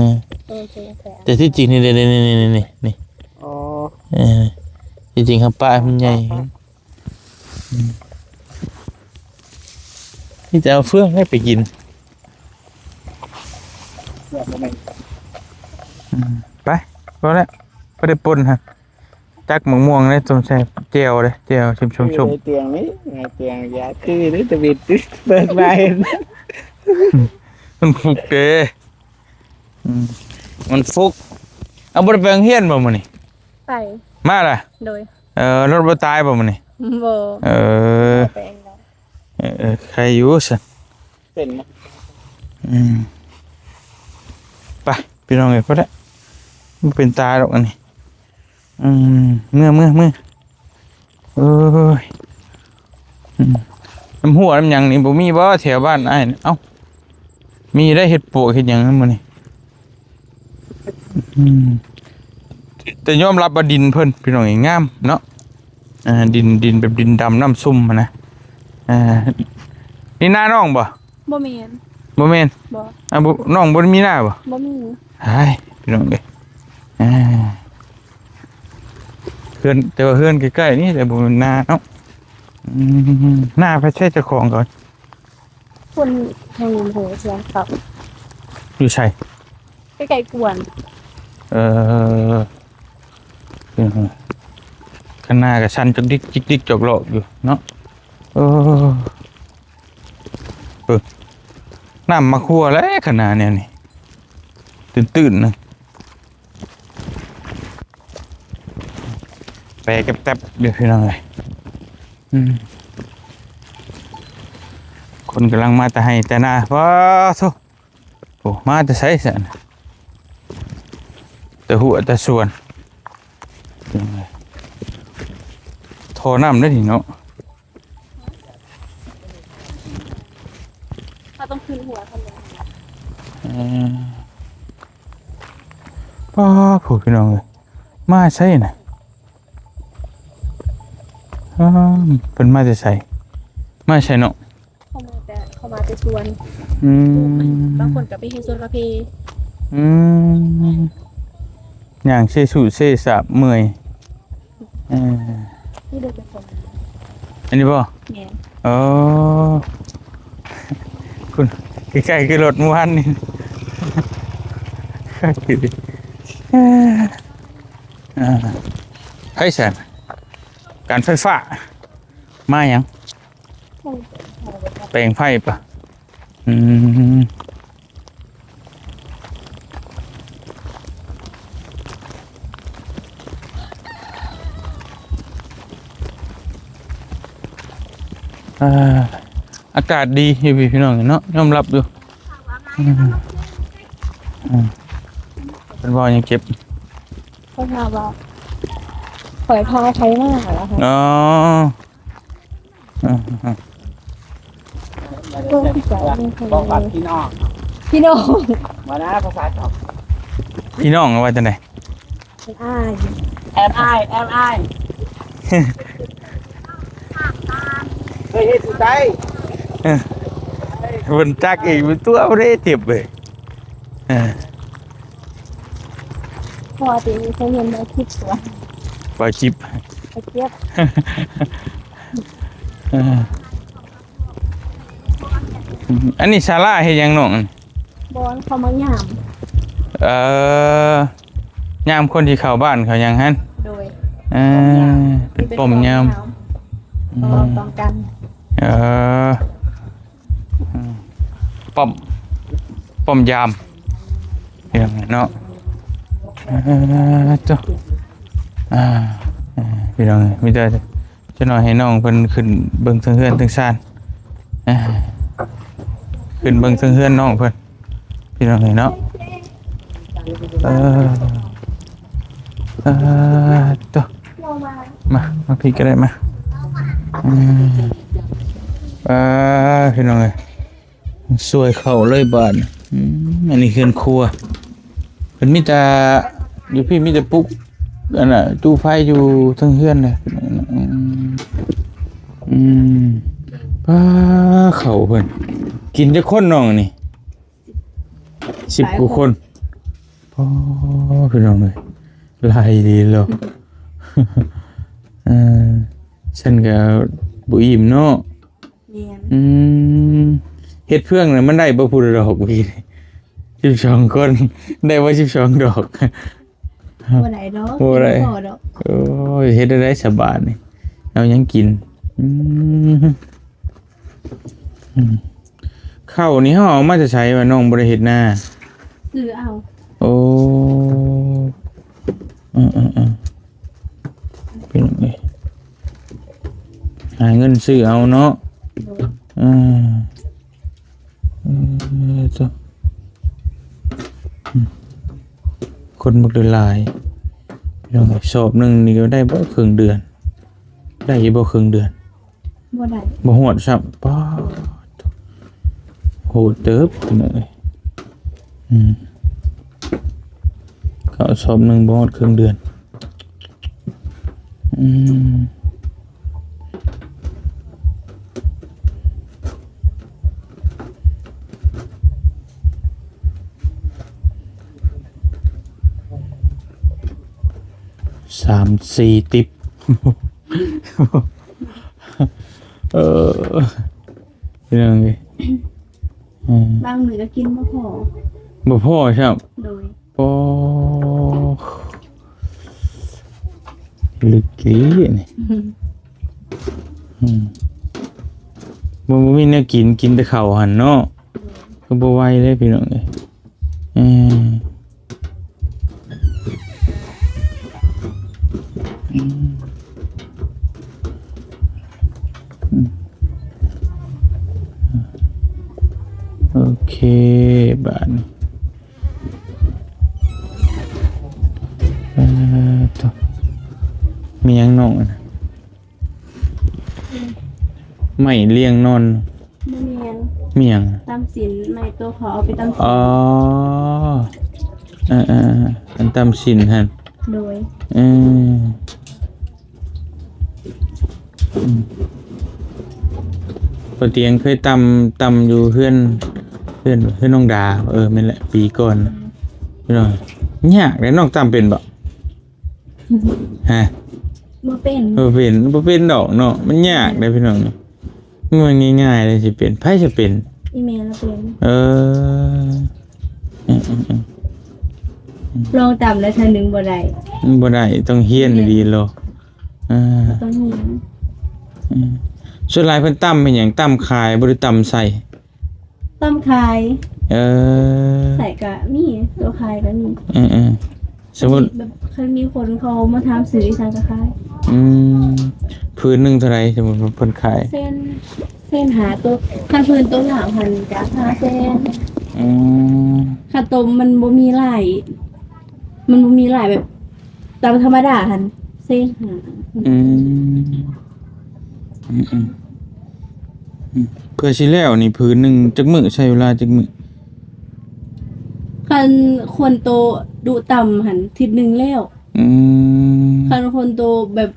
ແຕ່ທີ່ຈິງນີ້ ນີ້ ນີ້ ນີ້ ອໍ ເອີ ທີ່ຈິງເຮົາປະໃຫ້ມັນໃຫຍ່ ອືມ ມີແຕ່ເອົາເຟືອງໃຫ້ໄປກິນ ອືມ ໄປ ພໍແລ້ວ ພໍໄດ້ປົ່ນຫັ້ນ ຈັກໝາກມ່ວງເດ້ ຕົ້ມແຊບ ແຈ່ວເດ້ ແຈ່ວສົ້ມໆ ໃນຕຽງນີ້ ໃນຕຽງ ຢ່າຄືນີ້ ຕະເວັນຕື່ນ ເປີດມາເຫັນ ມັນຟຸກເດ້ ອືມ ມັນຟຸກ. ເອົາ ບໍ່ໄດ້ໄປໂຮງຮຽນບໍ່ມື້ນີ້? ໄປ ມາລະ ໂດຍ ເອີ ລົດບໍ່ຕາຍບໍ່ມື້ນີ້? ບໍ່ ເອີ ບໍ່ໄປເອງດອກ ເອີ ເອີ ໄຄຢູ່ຊັ້ນ ເປັນ ອືມ ໄປພີ່ນ້ອງເອີຍ ພໍແລ້ວ ບໍ່ເປັນຕາດອກອັນນີ້ ອືມ ເມືອ ເມືອ ເມືອ ໂອ້ຍ ອືມ ນ້ຳຮົ້ວນ້ຳຫຍັງນີ້ບໍ່ມີບໍ່ແຖວບ້ານອ້າຍ? ເອົ້າ ມີໄດ້ເຫັດປວກເຫັດຫຍັງນຳມື້ນີ້ ອືມ ແຕ່ຍອມຮັບວ່າດິນເພິ່ນພີ່ນ້ອງເອີຍ ງາມເນາະ ອ່າ ດິນ ດິນແບບດິນດຳນ້ຳຊຸ່ມຫັ້ນນະ ອ່າ ນີ້ນານ້ອງບໍ່? ບໍ່ແມ່ນ ບໍ່ແມ່ນ ບໍ່ ອ່າ ບໍ່ ນ້ອງບໍ່ໄດ້ມີນາບໍ່? ບໍ່ມີ ອ້າຍ ພີ່ນ້ອງເອີຍ ອ່າ ເຮືອນ ແຕ່ວ່າເຮືອນໃກ້ໆນີ້ ແຕ່ບໍ່ແມ່ນນາເນາະ ອືມ ນາໃຜໃຊ້ເຈົ້າຂອງເຂົາ? ຄົນທາງນີ້ ໂຫ ສຽງເຂົາ ຢູ່ໃສ? ໃກ້ໆກວນ ເອີ ເອີ ຄັນນາກະສັ່ນຈອກດິກຈິກດິກຈອກຫຼອກຢູ່ເນາະ ເອີ. ເອີ ນ້ຳໝາກຮົ້ວແຫຼະ ຂະໜາດແນວນີ້ ຕື້ນໆນະ ແປແຕັບໆຢູ່ພີ່ນ້ອງເອີຍ ອືມ ຄົນກຳລັງມາແຕ່ໄຮ່ແຕ່ນາ. ວ້າໂທ້ ໂອ້ ມາແຕ່ໃສຊັ້ນ? ແຕ່ຮົ້ວແຕ່ສວນ. ທໍ່ນ້ຳເດ້ນີ້ເນາະ. ເຮົາຕ້ອງຂຶ້ນຫົວເຂົາເລີຍ. ເອີ ປ້າ ຜູ້ ພີ່ນ້ອງເອີຍ ມາໃສນະ? ອ້າ ເພິ່ນມາແຕ່ໃສ? ມາໃສເນາະ? ເຂົາມາແຕ່ ເຂົາມາແຕ່ສວນ. ອືມ ບາງຄົນກໍໄປເຮັດສວນກາເຟ. ອືມ ຍ່າງເຊຊູເຊສາບເມື່ອຍ. ເອີ ນີ້ເດີເປັນຄົນ ອັນນີ້ບໍ່? ແມ່ນ. ອໍ ຄຸນ ໃກ້ໆຄືລົດມື້ວານນີ້. ຄັກຢູ່ເດ. ອ່າ ໃຜຊັ້ນ? ການໄຟຟ້າມາຫຍັງ? ແປງໄຟປະ? ອືມ ອ່າ ອາກາດດີຢູ່ພີ່ນ້ອງເນາະ ຍອມຮັບຢູ່. ອືມ ອືມ ເພິ່ນເວົ້າຫຍັງເຈັບ? ເພິ່ນວ່າ ຂ້ອຍພາໃຜມາຫາລະ? ອໍ ອືມ ບໍ່ຮູ້ຈັກ ບໍ່ຮູ້ຈັກ ພີ່ນ້ອງ ພີ່ນ້ອງ ວ່ານະ ພາສາເຈົ້າ ພີ່ນ້ອງວ່າຈັ່ງໃດ? ອ້າຍ ແອມອ້າຍ ແອມອ້າຍ ເຄີຍເຮັດຢູ່ໃສ? ເອີ ເພິ່ນຈັກອີກ ເປັນຕົວບໍ່ໄດ້ເຈັບເວີຍ. ເອີ ພໍດີເຄີຍເຫັນໃນຄລິບຕົວະ ວ່າຄລິບ ໄປເກັບ ເອີ ອັນນີ້ສາລາເຮັດຫຍັງນ້ອງ? ບໍ່ ເຂົາມາຍາມ ເອີ ຍາມຄົນທີ່ເຂົ້າບ້ານເຂົ້າຫຍັງຫັ້ນ. ໂດຍ ເອີ ເປັນປ້ອມຍາມ ເປັນປ້ອມຍາມ ອືມ ເຮົາຕ້ອງການ ເອີ ອືມ ປ້ອມ ປ້ອມຍາມ ພີ່ນ້ອງເນາະ. ເອີ ໂທ້ ອ່າ ເອີ ພີ່ນ້ອງເອີຍ ມີແຕ່ຈັກໜ້ອຍໃຫ້ນ້ອງເພິ່ນຂຶ້ນເບິ່ງເທິງເຮືອນເທິງຊານ ເອີ ຂຶ້ນເບິ່ງເທິງເຮືອນນ້ອງເພິ່ນ ພີ່ນ້ອງເອີຍເນາະ. ເອີ ເອີ ໂທ້ ມາ ມາພີ້ກໍໄດ້ ມາ ອືມ ອ່າ ພີ່ນ້ອງເອີຍ ຊ່ວຍເຂົ້າເລີຍບາດນີ້. ອືມ ອັນນີ້ເຮືອນຄົວ ເພິ່ນມີແຕ່ ຢູ່ພີ້ມີແຕ່ປຸກ ອັນນ່າ ຕູ້ໄຟຢູ່ເທິງເຮືອນເລີຍ. ອືມ ອືມ ປ້າ ເຂົ້າເພິ່ນ ກິນຈັກຄົນນ້ອງນີ້? ສິບກວ່າຄົນ. ໂອ້ ພີ່ນ້ອງເອີຍ ຫຼາຍອີ່ຫຼີເນາະ. ເອີ ຊັ້ນກໍບໍ່ອີ່ມເນາະ. ແມ່ນ ອືມ ເຮັດເຟືອງນະ ມັນໄດ້ບໍ່ຜູ້ລະດອກ? ສິບສອງຄົນ ໄດ້ບໍ່ສິບສອງດອກ? ບໍ່ໄດ້ດອກ ບໍ່ໄດ້ ກິນບໍ່ພໍດອກ. ໂອ້ຍ ເຮັດແນວໃດສະບາດນີ້ ເອົາຫຍັງກິນ? ອືມ ອືມ ເຂົ້ານີ້ເຮົາເອົາມາແຕ່ໃສວະ? ນ້ອງບໍ່ໄດ້ເຮັດນາ ຊື້ເອົາ. ໂອ້ ເອີໆໆ ພີ່ນ້ອງເອີຍ ຫາເງິນຊື້ເອົາເນາະ. ໂດຍ ເອີ ເອີ ໂທ້ ອືມ ຄົນບັກຫຼາຍໆ ພີ່ນ້ອງເອີຍ. ສອບໜຶ່ງນີ້ກໍໄດ້ບໍ່ເຄິ່ງເດືອນ? ໄດ້ຢູ່ບໍ່ເຄິ່ງເດືອນ? ບໍ່ໄດ້ ບໍ່ຮອດຊ້ຳ. ປາດ ໂຫດເຕີບ ພີ່ນ້ອງເອີຍ. ອືມ ເຂົ້າສອບໜຶ່ງບໍ່ຮອດເຄິ່ງເດືອນ. ອືມ ສາມສີ່ຕິບ. ເອີ ພີ່ນ້ອງເອີຍ ອືມ ບາງມື້ກໍກິນບໍ່ພໍ ບໍ່ພໍຊ້ຳ. ໂດຍ ໂອ້ ລຶກອີ່ນີ້ ອືມ ອືມ ບໍ່ ບໍ່ມີແນວກິນ ກິນແຕ່ເຂົ້າຫັ້ນເນາະ. ໂດຍ ກໍບໍ່ໄຫວເດ້ ພີ່ນ້ອງເອີຍ. ເອີ ອືມ ອືມ ເຄ ບາດນີ້ ເອີ ໂທ້ ມີຫຍັງນ້ອງອັນນັ້ນ? ໄມ້ລຽງນອນ ບໍ່ແມ່ນ ມີຫຍັງ? ຕຳສິນ ໄມ້ໂຕເຂົາເອົາໄປຕຳສິນ. ອໍ ເອີໆໆ ອັນຕຳສິນຫັ້ນ. ໂດຍ ເອີ ອືມ ປ້າຕຽງເຄີຍຕຳ ຕຳຢູ່ເຮືອນ ເຮືອນ ເຮືອນນ້ອງດາ. ເອີ ແມ່ນແຫຼະ ປີກ່ອນ ພີ່ນ້ອງ. ຍາກເດ້ ນ້ອງຕຳເປັນບໍ່? ຮະ? ບໍ່ເປັນ ບໍ່ເປັນ ບໍ່ເປັນດອກເນາະ ມັນຍາກເດ້ພີ່ນ້ອງ. ມັນບໍ່ແມ່ນງ່າຍໆເດ້ຊິເປັນ ໃຜຊິເປັນ? ອີ່ແມ່ລາວເປັນ. ເອີ ອືມໆໆ ລອງຕຳແລ້ວເທື່ອໜຶ່ງບໍ່ໄດ້ ມັນບໍ່ໄດ້ ຕ້ອງຮຽນ ແມ່ນ ດີໆໂລດ. ເອີ ຕ້ອງຮຽນ. ອືມ ສ່ວນຫຼາຍເພິ່ນຕຳເປັນຫຍັງ? ຕຳຂາຍບໍ່ ຫຼື ຕຳໃສ່? ຕຳຂາຍ. ເອີ ໃສ່ກະມີ ໂຕຂາຍກະມີ. ເອີໆ ສົມມຸດແບບຄັນມີຄົນເຂົາມາຖາມຊື້ອີ່ຫຍັງກະຂາຍ. ອືມ ຜືນໜຶ່ງເທົ່າໃດ? ສົມມຸດວ່າເພິ່ນຂາຍ ແສນ ແສນຫ້າ ໂຕ ຄັນຜືນໂຕງາມຫັ້ນກະຫ້າແສນ. ອືມ ຄັນໂຕມັນບໍ່ມີລາຍ ມັນບໍ່ມີລາຍແບບ ຕາມທຳມະດາຫັ້ນ ເຊນຫ້າ. ອືມ ອືມໆ ອືມ ເພື່ອຊິແລ້ວນີ້ ຜືນໜຶ່ງຈັກມື້? ໃຊ້ເວລາຈັກມື້? ຄັນຄົນໂຕດຸຕ່ຳຫັ້ນ ທິດໜຶ່ງແລ້ວ. ອືມ ຄັນຄົນໂຕແບບ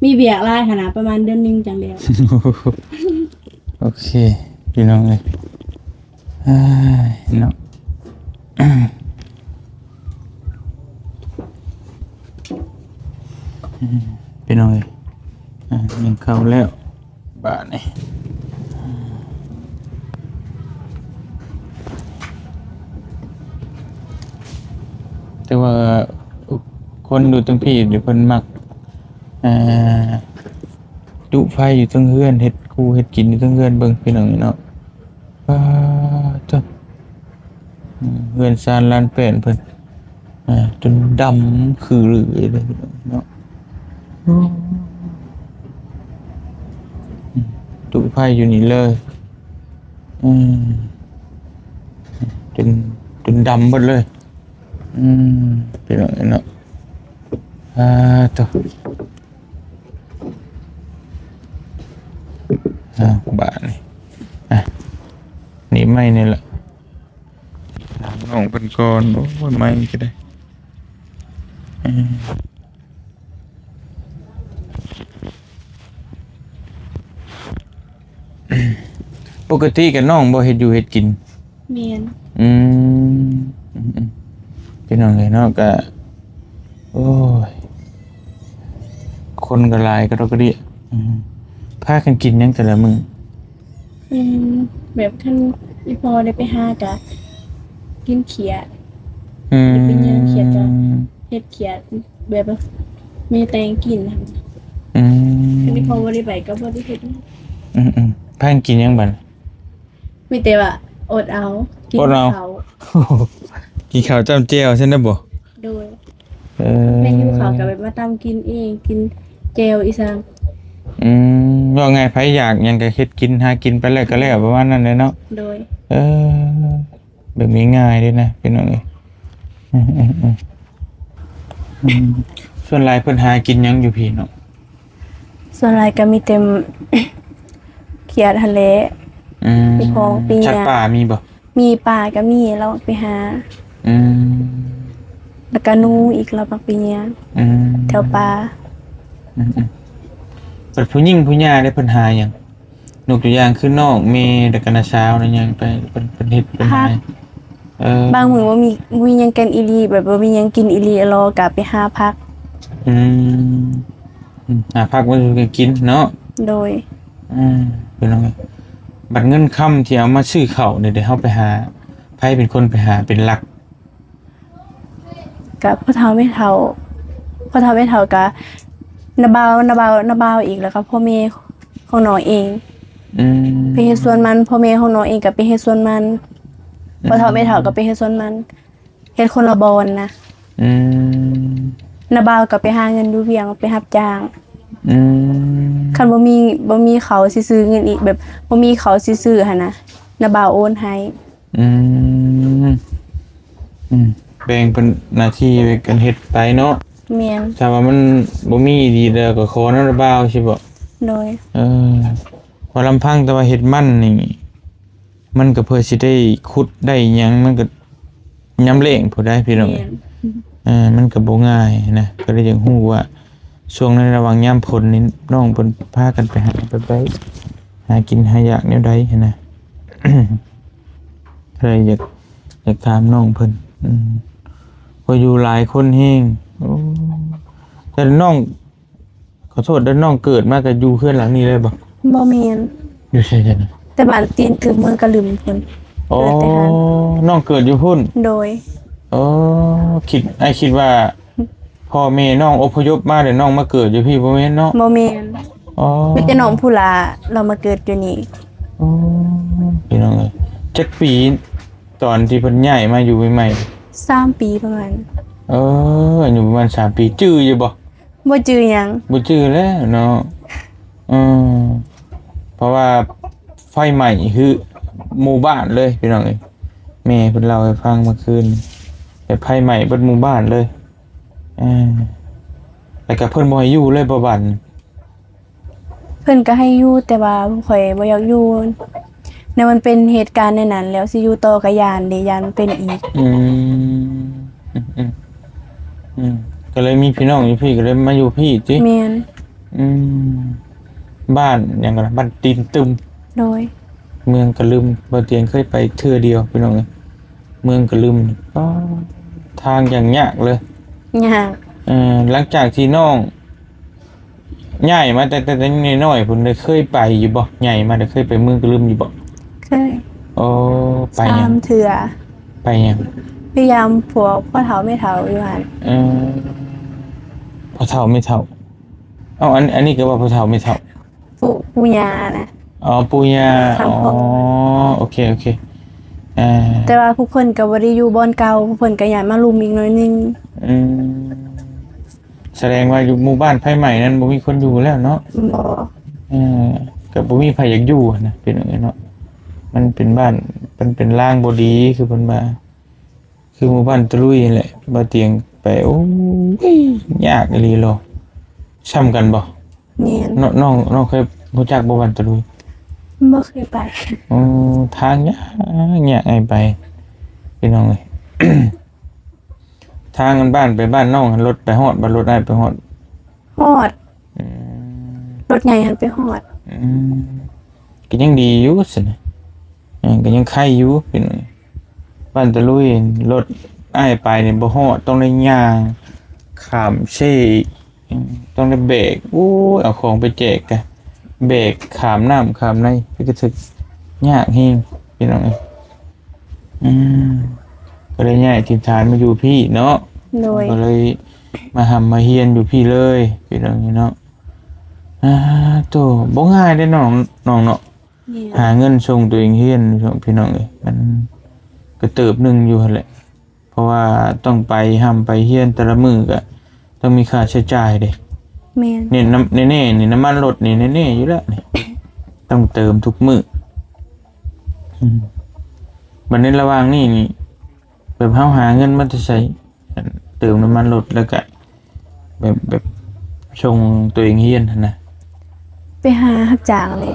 ມີວຽກຫຼາຍຫັ້ນນະ ປະມານເດືອນໜຶ່ງຈັ່ງແລ້ວ. ໂອເຄ ພີ່ນ້ອງເອີຍ ເອີຍເນາະ ພີ່ນ້ອງເອີຍ ອ່າ ໜຶ້ງເຂົ້າແລ້ວບາດນີ້. ແຕ່ວ່າຄົນຢູ່ທາງພີ້ນີ້ເພິ່ນມັກ ເອີ ຈຸໄຟຢູ່ເທິງເຮືອນ ເຮັດຢູ່ເຮັດກິນຢູ່ເທິງເຮືອນ ເບິ່ງພີ່ນ້ອງເນາະ. ປາດໂທ້ ເຮືອນຊານລານແປ້ນເພິ່ນ ເອີ ຈົນດຳຂື່ເລີຍເນາະ. ໂອ້ ຈຸໄຟຢູ່ນີ້ເລີຍ ອືມ ຈົນ ຈົນດຳເບິດເລີຍ. ອືມ ພີ່ນ້ອງເນາະ ອາ ໂທ້ ອາ ບາດນີ້ ອາ ນີ້ໄມ້ນີ້ລະ ຖາມນ້ອງເພິ່ນກ່ອນ. ໂອ້ຍ ໄມ້ກໍໄດ້ ອືມ ປົກກະຕິກະນ້ອງບໍ່ເຮັດຢູ່ເຮັດກິນ? ແມ່ນ ອືມ ອືມໆ ພີ່ນ້ອງເອີຍເນາະ ກະ ໂອ້ຍ ຄົນກະຫຼາຍກະດອກກະເດຍ. ອືມ ພາກັນກິນຫຍັງແຕ່ລະມື້? ອືມ ແບບຄັນອີ່ພໍ່ໄດ້ໄປຫາກະກິນຂຽດ ອືມ ໄດ້ໄປຍ່າງຂຽດກະເຮັດຂຽດ ແບບວ່າມີແຕ່ງກິນຫັ້ນ. ອືມ ຄັນທີ່ພໍ່ບໍ່ໄດ້ໄປກໍບໍ່ໄດ້ເຮັດ. ອືມໆ ພາກັນກິນຫຍັງບັດ? ມີແຕ່ວ່າອົດເອົາ ກິນ ອົດເອົາ ເຂົ້າ ກິນເຂົ້າຈ້ຳແຈ່ວຊັ້ນນະບໍ? ໂດຍ ເອີ ແມ່ຫິວເຂົ້າກໍແບບມາຕຳກິນເອງ ກິນແຈ່ວອີ່ສັງ. ອືມ ເວົ້າງ່າຍ ໃຜຢາກຫຍັງກໍເຮັດກິນ ຫາກິນໄປແລ້ວກໍແລ້ວ ປະມານນັ້ນແຫຼະເນາະ. ໂດຍ ເອີ ແບບນີ້ງ່າຍເດ້ນະ ພີ່ນ້ອງເອີຍ. ອືມໆ ອືມ ສ່ວນຫຼາຍເພິ່ນຫາກິນຫຍັງຢູ່ພີ້ເນາະ? ສ່ວນຫຼາຍກໍມີແຕ່ຂຽດຫັ້ນແຫຼະ. ອືມ ປີກອງປີ ສັດປ່າມີບໍ່? ມີ ປາກໍມີ ລາວໄປຫາ. ອືມ ແລ້ວກໍໜູອີກ ລາວມັກໄປຍ່າງ ອືມ ແຖວປ່າ. ອືມໆ ບັດຜູ້ຍິງຜູ້ຍ່າເດ້ ເພິ່ນຫາຫຍັງ? ຍົກຕົວຢ່າງຄືນ້ອງແມ່ ແລ້ວກໍນ້າສາວ ນ້າຫຍັງໄປ ເພິ່ນ ເພິ່ນເຮັດ ເພິ່ນຫາ. ເອີ ບາງມື້ບໍ່ມີ ບໍ່ມີຫຍັງກິນອີ່ຫຼີ ແບບບໍ່ມີຫຍັງກິນອີ່ຫຼີ ລາວກໍໄປຫາຜັກ. ອືມ ອືມ ຫາຜັກມາສູ່ກັນກິນເນາະ. ໂດຍ ອືມ ພີ່ນ້ອງເອີຍ ບັດເງິນຄຳທີ່ເອົາມາຊື້ເຂົ້ານີ້ເດ້ ເຮົາໄປຫາ ໃຜເປັນຄົນໄປຫາເປັນຫຼັກ? ກະພໍ່ເຖົ້າແມ່ເຖົ້າ ພໍ່ເຖົ້າແມ່ເຖົ້າ ກະນ້າບ່າວ ນ້າບ່າວ ນ້າບ່າວອີກ ແລ້ວກະພໍ່ແມ່ຂອງນ້ອງເອງ. ອືມ ໄປເຮັດສວນມັນ ພໍ່ແມ່ຂອງນ້ອງເອງກະໄປເຮັດສວນມັນ. ອືມ ພໍ່ເຖົ້າແມ່ເຖົ້າກະໄປເຮັດສວນມັນ ເຮັດຄົນລະບ່ອນນະ. ອືມ ນ້າບ່າວກະໄປຫາເງິນຢູ່ວຽງ ໄປຮັບຈ້າງ. ອືມ ຄັນບໍ່ມີ ບໍ່ມີເຂົ້າຊິຊື້ເງິນອີກ ແບບບໍ່ມີເຂົ້າຊິຊື້ຫັ້ນນະ ນ້າບ່າວໂອນໃຫ້. ອືມ ອືມ ແບ່ງເປັນໜ້າທີ່ກັນເຮັດໄປເນາະ. ແມ່ນ. ຖ້າວ່າມັນບໍ່ມີດີແລ້ວກໍຂໍນຳລະບ່າວຊີ້ບໍ? ໂດຍ. ເອີ ວ່າລຳພັງແຕ່ວ່າເຮັດມັນນີ້ ມັນກໍເພື່ອຊິໄດ້ຂຸດໄດ້ຫຍັງ ມັນກໍຍາມແລ້ງພຸ້ນໃດ໋ພີ່ນ້ອງ. ແມ່ນ. ເອີ ມັນກໍບໍ່ງ່າຍນະ ກໍເລີຍຢາກຮູ້ວ່າຊ່ວງໃນລະຫວ່າງຍາມຝົນນີ້ ນ້ອງເພິ່ນພາກັນໄປຫາແບບໃດ ຫາກິນຫາຢາກແນວໃດຫັ້ນນະ. ກໍເລີຍຢາກ ຢາກຖາມນ້ອງເພິ່ນ. ອືມ ເພາະຢູ່ຫຼາຍຄົນແຮງ. ໂອ້ ແຕ່ນ້ອງ ຂໍໂທດເດີ ນ້ອງເກີດມາກໍຢູ່ເຮືອນຫຼັງນີ້ເລີຍບໍ່? ບໍ່ແມ່ນ. ຢູ່ໃສຊັ້ນນະ? ແຕ່ບ້ານຕີນຕຶມ ເມືອງກະລຶມພຸ້ນ. ອໍ ເກີດແຕ່ຫັ້ນ. ນ້ອງເກີດຢູ່ພຸ້ນ? ໂດຍ. ອໍ ຄິດ ອ້າຍຄິດວ່າພໍ່ແມ່ນ້ອງອົບພະຍົບມາ ແລ້ວນ້ອງມາເກີດຢູ່ພີ້ ບໍ່ແມ່ນເນາະ? ບໍ່ແມ່ນ. ອໍ ມີແຕ່ນ້ອງຜູ້ຫຼ້າລາວມາເກີດຢູ່ນີ້. ອໍ ພີ່ນ້ອງເອີຍ ຈັກປີຕອນທີ່ເພິ່ນຍ້າຍມາຢູ່ໃໝ່ໆ? ສາມປີປະມານ. ເອີ ອາຍຸປະມານສາມປີ. ຈື່ຢູ່ບໍ່? ບໍ່ຈື່ຫຍັງ. ບໍ່ຈື່ແລ້ວເນາະ. ເອີ ເພາະວ່າໄຟໄໝ້ຄືໝູ່ບ້ານເລີຍພີ່ນ້ອງເອີຍ. ແມ່ເພິ່ນເລົ່າໃຫ້ຟັງເມື່ອຄືນ ແບບໄຟໄໝ້ເບິດໝູ່ບ້ານເລີຍ. ເອີ ແລ້ວກໍເພິ່ນບໍ່ໃຫ້ຢູ່ເລີຍບໍ່ບັດ? ເພິ່ນກໍໃຫ້ຢູ່ ແຕ່ວ່າຂ້ອຍບໍ່ຢາກຢູ່ ແນວມັນເປັນເຫດການໃນນັ້ນແລ້ວ ຊິຢູ່ຕໍ່ກໍຢ້ານເດ້ ຢ້ານມັນເປັນອີກ. ອືມ ອືມ ອືມ ອືມ ກໍເລີຍມີພີ່ນ້ອງຢູ່ພີ້ ກໍເລີຍມາຢູ່ພີ້ຕິ? ແມ່ນ. ອືມ ບ້ານຫຍັງກໍ ບ້ານຕີນຕຶມ. ໂດຍ. ເມືອງກະລຶມ ບ່າວຕຽງເຄີຍໄປເທື່ອດຽວພີ່ນ້ອງເອີຍ. ເມືອງກະລຶມ ປາ ທາງຢ່າງຍາກເລີຍ. ຍາກ. ເອີ ຫຼັງຈາກທີ່ນ້ອງ ຍ້າຍມາແຕ່ ແຕ່ ແຕ່ນ້ອຍໆພຸ້ນ ໄດ້ເຄີຍໄປຢູ່ບໍ່? ໃຫຍ່ມາໄດ້ເຄີຍໄປເມືອງກະລຶມຢູ່ບໍ່? ເຄີຍ. ໂອ້ ໄປຫຍັງ? ສາມເທື່ອ. ໄປຫຍັງ? ໄປຢາມພວກພໍ່ເຖົ້າແມ່ເຖົ້າຢູ່ຫັ້ນ. ເອີ ພໍ່ເຖົ້າແມ່ເຖົ້າ. ເອົ້າ ອັນ ອັນນີ້ກໍວ່າພໍ່ເຖົ້າແມ່ເຖົ້າ? ປູ່ ປູ່ຍ່ານະ. ອໍ ປູ່ຍ່າ. ທາງພໍ່. ອໍ ໂອເຄ ໂອເຄ. ເອີ ແຕ່ວ່າຜູ້ເພິ່ນກໍບໍ່ໄດ້ຢູ່ບ່ອນເກົ່າ ຜູ້ເພິ່ນກໍຍ້າຍມາລຸ່ມອີກໜ້ອຍໜຶ່ງ. ອືມ ສະແດງວ່າຢູ່ໝູ່ບ້ານໄຟໄໝ້ນັ້ນບໍ່ມີຄົນຢູ່ແລ້ວເນາະ? ບໍ່. ເອີ ກໍບໍ່ມີໃຜຢາກຢູ່ຫັ້ນນະ ເປັນຈັ່ງໃດເນາະ. ມັນເປັນບ້ານ ມັນເປັນລາງບໍ່ດີ ຄືເພິ່ນວ່າ ຄືໝູ່ບ້ານຕະລຸຍຫັ້ນແຫຼະ ບ່າວຕຽງໄປ. ໂອ້ຍ ຍາກອີ່ຫຼີເນາະ. ຊ່ຳກັນບໍ່? ແມ່ນ. ນ້ອງ ນ້ອງ ນ້ອງເຄີຍຮູ້ຈັກບໍ່ບ້ານຕະລຸຍ? ບໍ່ເຄີຍໄປ. ໂອ້ ທາງຍາກ ຍາກໃຫ້ໄປ ພີ່ນ້ອງເອີຍ. ທາງອັນບ້ານໄປບ້ານນ້ອງຫັ້ນ ລົດໄປຮອດບໍ່? ລົດອ້າຍໄປຮອດ? ຮອດ. ອືມ ລົດໃຫຍ່ຫັ້ນໄປຮອດ. ອືມ ກໍຍັງດີຢູ່ຊັ້ນນະ. ເອີ ກໍຍັງໄຄຢູ່ ພີ່ນ້ອງ. ບ້ານຕະລຸຍ ລົດອ້າຍໄປນີ້ບໍ່ຮອດ ຕ້ອງໄດ້ຍ່າງຂ້າມເຊອີກ. ອືມ ຕ້ອງໄດ້ແບກ ໂອ້ຍ ເອົາຂອງໄປແຈກກະແບກຂ້າມນ້ຳຂ້າມໃນ ໄປກະຖືກຍາກແຮງ ພີ່ນ້ອງເອີຍ. ອືມ ກໍເລີຍຍ້າຍຖິ່ນຖານມາຢູ່ພີ້ເນາະ. ໂດຍ. ກໍເລີຍມາຮ່ຳມາຮຽນຢູ່ພີ້ເລີຍ ພີ່ນ້ອງເນາະ. ອາ ໂຕ ບໍ່ງ່າຍເດ້ນ້ອງ ນ້ອງເນາະ. ແມ່ນ. ຫາເງິນສົ່ງຕົວເອງຮຽນ ພີ່ນ້ອງເອີຍ ມັນກໍເຕີບໜຶ່ງຢູ່ຫັ້ນແຫຼະ. ເພາະວ່າຕ້ອງໄປຮ່ຳໄປຮຽນ ແຕ່ລະມື້ກໍຕ້ອງມີຄ່າໃຊ້ຈ່າຍເດ້. ແມ່ນ. ນີ້ນຳ ແນ່ໆ ນີ້ນ້ຳມັນລົດນີ້ແນ່ໆຢູ່ແລ້ວນີ້ ຕ້ອງເຕີມທຸກມື້. ອືມ ບັດໃນລະຫວ່າງນີ້ນີ້ ແບບເຮົາຫາເງິນມາແຕ່ໃສ? ອັນ ເຕີມນ້ຳມັນລົດ ແລ້ວກະແບບ ແບບສົ່ງຕົວເອງຮຽນຫັ້ນນະ. ໄປຫາຮັບຈ້າງແຫຼະ.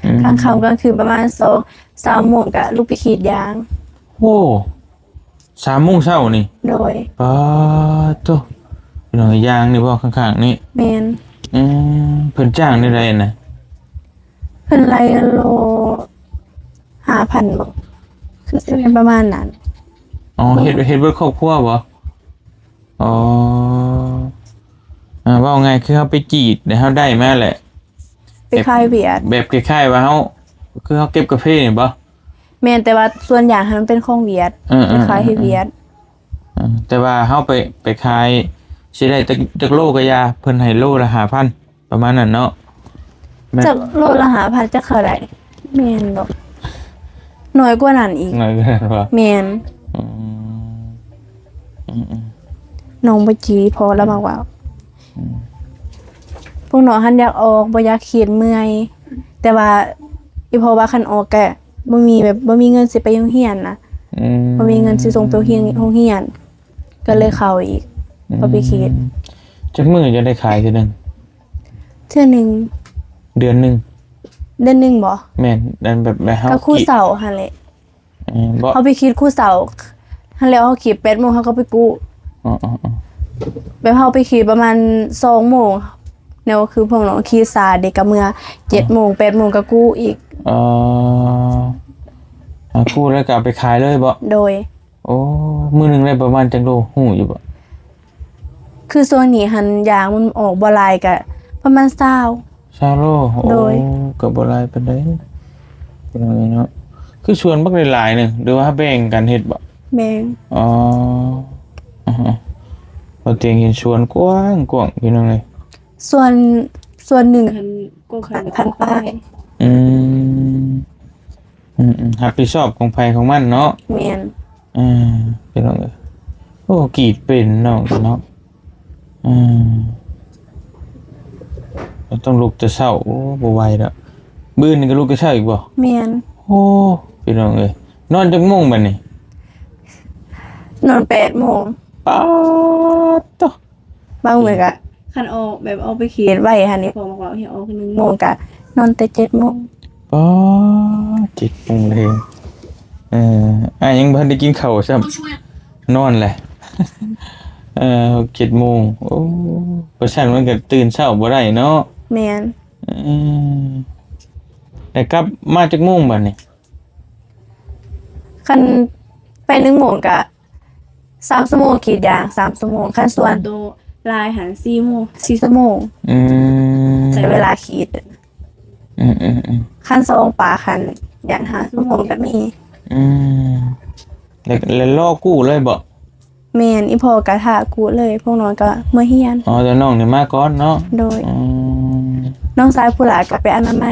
ອືມ ກາງຄ່ຳກາງຄືນປະມານສອງສາມໂມງກະລຸກໄປກຣີດຢາງ. ໂອ້ ສາມໂມງເຊົ້ານີ້? ໂດຍ. ປາໂທ້ ພີ່ນ້ອງ ຢາງນີ້ບໍ່ ຂ້າງໆນີ້? ແມ່ນ. ອືມ ເພິ່ນຈ້າງແນວໃດນະ? ເພິ່ນໄລ່ໂລຫ້າພັນບໍ? ຄືຊິແມ່ນປະມານນັ້ນ. ອໍ ເຮັດ ເຮັດເບິດຄອບຄົວບໍ? ອໍ ອາ ເວົ້າງ່າຍຄືເຮົາໄປກຣີດ ແລ້ວເຮົາໄດ້ມາແຫຼະ ໄປຂາຍຫວຽດ. ແບບ ແບບຄ້າຍໆວ່າເຮົາ ຄືເຮົາເກັບກາເຟນີ້ບໍ? ແມ່ນ ແຕ່ວ່າສ່ວນຢາງຫັ້ນມັນເປັນຂອງຫວຽດ. ເອີໆໆໆ ໄປຂາຍໃຫ້ຫວຽດ. ເອີ ແຕ່ວ່າເຮົາໄປ ໄປຂາຍ ຊິໄດ້ຈັກ ຈັກໂລກໍຢ່າ ເພິ່ນໃຫ້ໂລລະຫ້າພັນ ປະມານນັ້ນເນາະ. ແມ່ນ. ຈັກໂລລະຫ້າພັນ ຈັກເທົ່າໃດ? ແມ່ນບໍ່? ໜ້ອຍກວ່ານັ້ນອີກ. ໜ້ອຍກວ່ານັ້ນບໍ່? ແມ່ນ. ອືມ ອືມໆ ນ້ອງບໍ່ຈີ່ ພໍ່ລາວມາເວົ້າ. ອືມ ພວກນ້ອງຫັ້ນຢາກອອກ ບໍ່ຢາກເຮັດ ເມື່ອຍ ແຕ່ວ່າອີ່ພໍ່ວ່າຄັນອອກກະ ບໍ່ມີແບບ ບໍ່ມີເງິນຊິໄປໂຮງຮຽນນະ ອືມ ບໍ່ມີເງິນຊິສົ່ງໄປໂຮງຮຽນ ໂຮງຮຽນ ກໍເລີຍເຂົ້າອີກ ອືມ ເຂົ້າໄປຂີດ. ຈັກມື້ຈະໄດ້ຂາຍເທື່ອໜຶ່ງ? ເທື່ອໜຶ່ງ ເດືອນໜຶ່ງ ເດືອນໜຶ່ງບໍ? ແມ່ນ ອັນແບບ ແບບເຮົາ ກໍຄູ່ເຊົ້າຫັ້ນແຫຼະ. ເອີ ບໍ່ ເຮົາໄປຂີດຄູ່ເຊົ້າ ຫັ້ນແຫຼະ ເຮົາຂີດແປດໂມງ ເຮົາກໍໄປກູ້. ອໍໆໆ ແບບເຮົາໄປຂີດປະມານສອງໂມງ ແນວຄືພວກນ້ອງຂີດສາເດ ກໍເມືອເຈັດໂມງ ອໍ ແປດໂມງກໍກູ້ອີກ. ອໍ ອ່າ ກູ້ແລ້ວກໍເອົາໄປຂາຍເລີຍບໍ? ໂດຍ. ໂອ້ ມື້ໜຶ່ງໄດ້ປະມານຈັກໂລ ຮູ້ຢູ່ບໍ່? ຄືຊ່ວງນີ້ຫັ້ນ ຢາງມັນອອກບໍ່ຫຼາຍ ກະປະມານຊາວ ຊາວໂລ. ໂດຍ. ໂອ້ ກໍບໍ່ຫຼາຍປານໃດ ພີ່ນ້ອງເອີຍເນາະ. ຄືສວນບັກຫຼາຍໆໜຶ່ງ ຫຼືວ່າແບ່ງກັນເຮັດບໍ? ແບ່ງ. ອໍ ອືຮຶ ບໍ່ຕຽງເຫັນສວນກວ້າງໆ ພີ່ນ້ອງເອີຍ. ສ່ວນ ສ່ວນໜຶ່ງຫັ້ນ ກໍຄັນ ພັນປາຍ. ອືມ ອືມໆ ຮັບຜິດຊອບຂອງໃຜຂອງມັນເນາະ. ແມ່ນ. ເອີ ພີ່ນ້ອງເອີຍ ໂອ້ ກຣີດເປັນນ້ອງເນາະ. ເອີ ຕ້ອງລຸກແຕ່ເຊົ້າ ໂອ້ ບໍ່ໄຫວດອກ. ມື້ອື່ນນີ້ກໍລຸກແຕ່ເຊົ້າອີກບໍ່? ແມ່ນ. ໂອ້ ພີ່ນ້ອງເອີຍ ນອນຈັກໂມງບັດນີ້? ນອນແປດໂມງ. ປາດໂທ້ ບາງມື້ກະ ຄັນອອກແບບອອກໄປຂີດໄວຫັ້ນນີ້ ພໍ່ບອກວ່າໃຫ້ອອກໜຶ່ງໂມງ ກະນອນແຕ່ເຈັດໂມງ. ປາດ ເຈັດໂມງເລີຍ. ເອີ ອ້າຍຍັງບໍ່ທັນໄດ້ກິນເຂົ້າຊ້ຳ ນອນແຫຼະ. ເອີ ຫົກເຈັດໂມງ. ໂອ້ ບໍ່ຊັ້ນມັນກະຕື່ນເຊົ້າບໍ່ໄດ້ເນາະ. ແມ່ນ. ເອີ ແລ້ວກັບມາຈັກໂມງບັດນີ້? ຄັນໄປໜຶ່ງໂມງກະ ສາມຊົ່ວໂມງ ກຣີດຢາງສາມຊົ່ວໂມງ ຄັນສວນໂຕຫຼາຍຫັ້ນ ສີ່ໂມງ ສີ່ຊົ່ວໂມງ. ອືມ ໃຊ້ເວລາກຣີດ. ອືມໆໆ ຄັນສອງປາກຫັ້ນ ຢາງຫ້າຊົ່ວໂມງກໍມີ. ອືມ ແລ້ວ ແລ້ວລໍກູ້ເລີຍບໍ? ແມ່ນ ອີ່ພໍ່ກໍຖ້າກູ້ເລີຍ ພວກນ້ອງກໍເມືອຮຽນ. ອໍ ແຕ່ນ້ອງນີ້ມາກ່ອນເນາະ. ໂດຍ. ອືມ ນ້ອງຊາຍຜູ້ຫຼ້າກໍໄປອະນາໄມ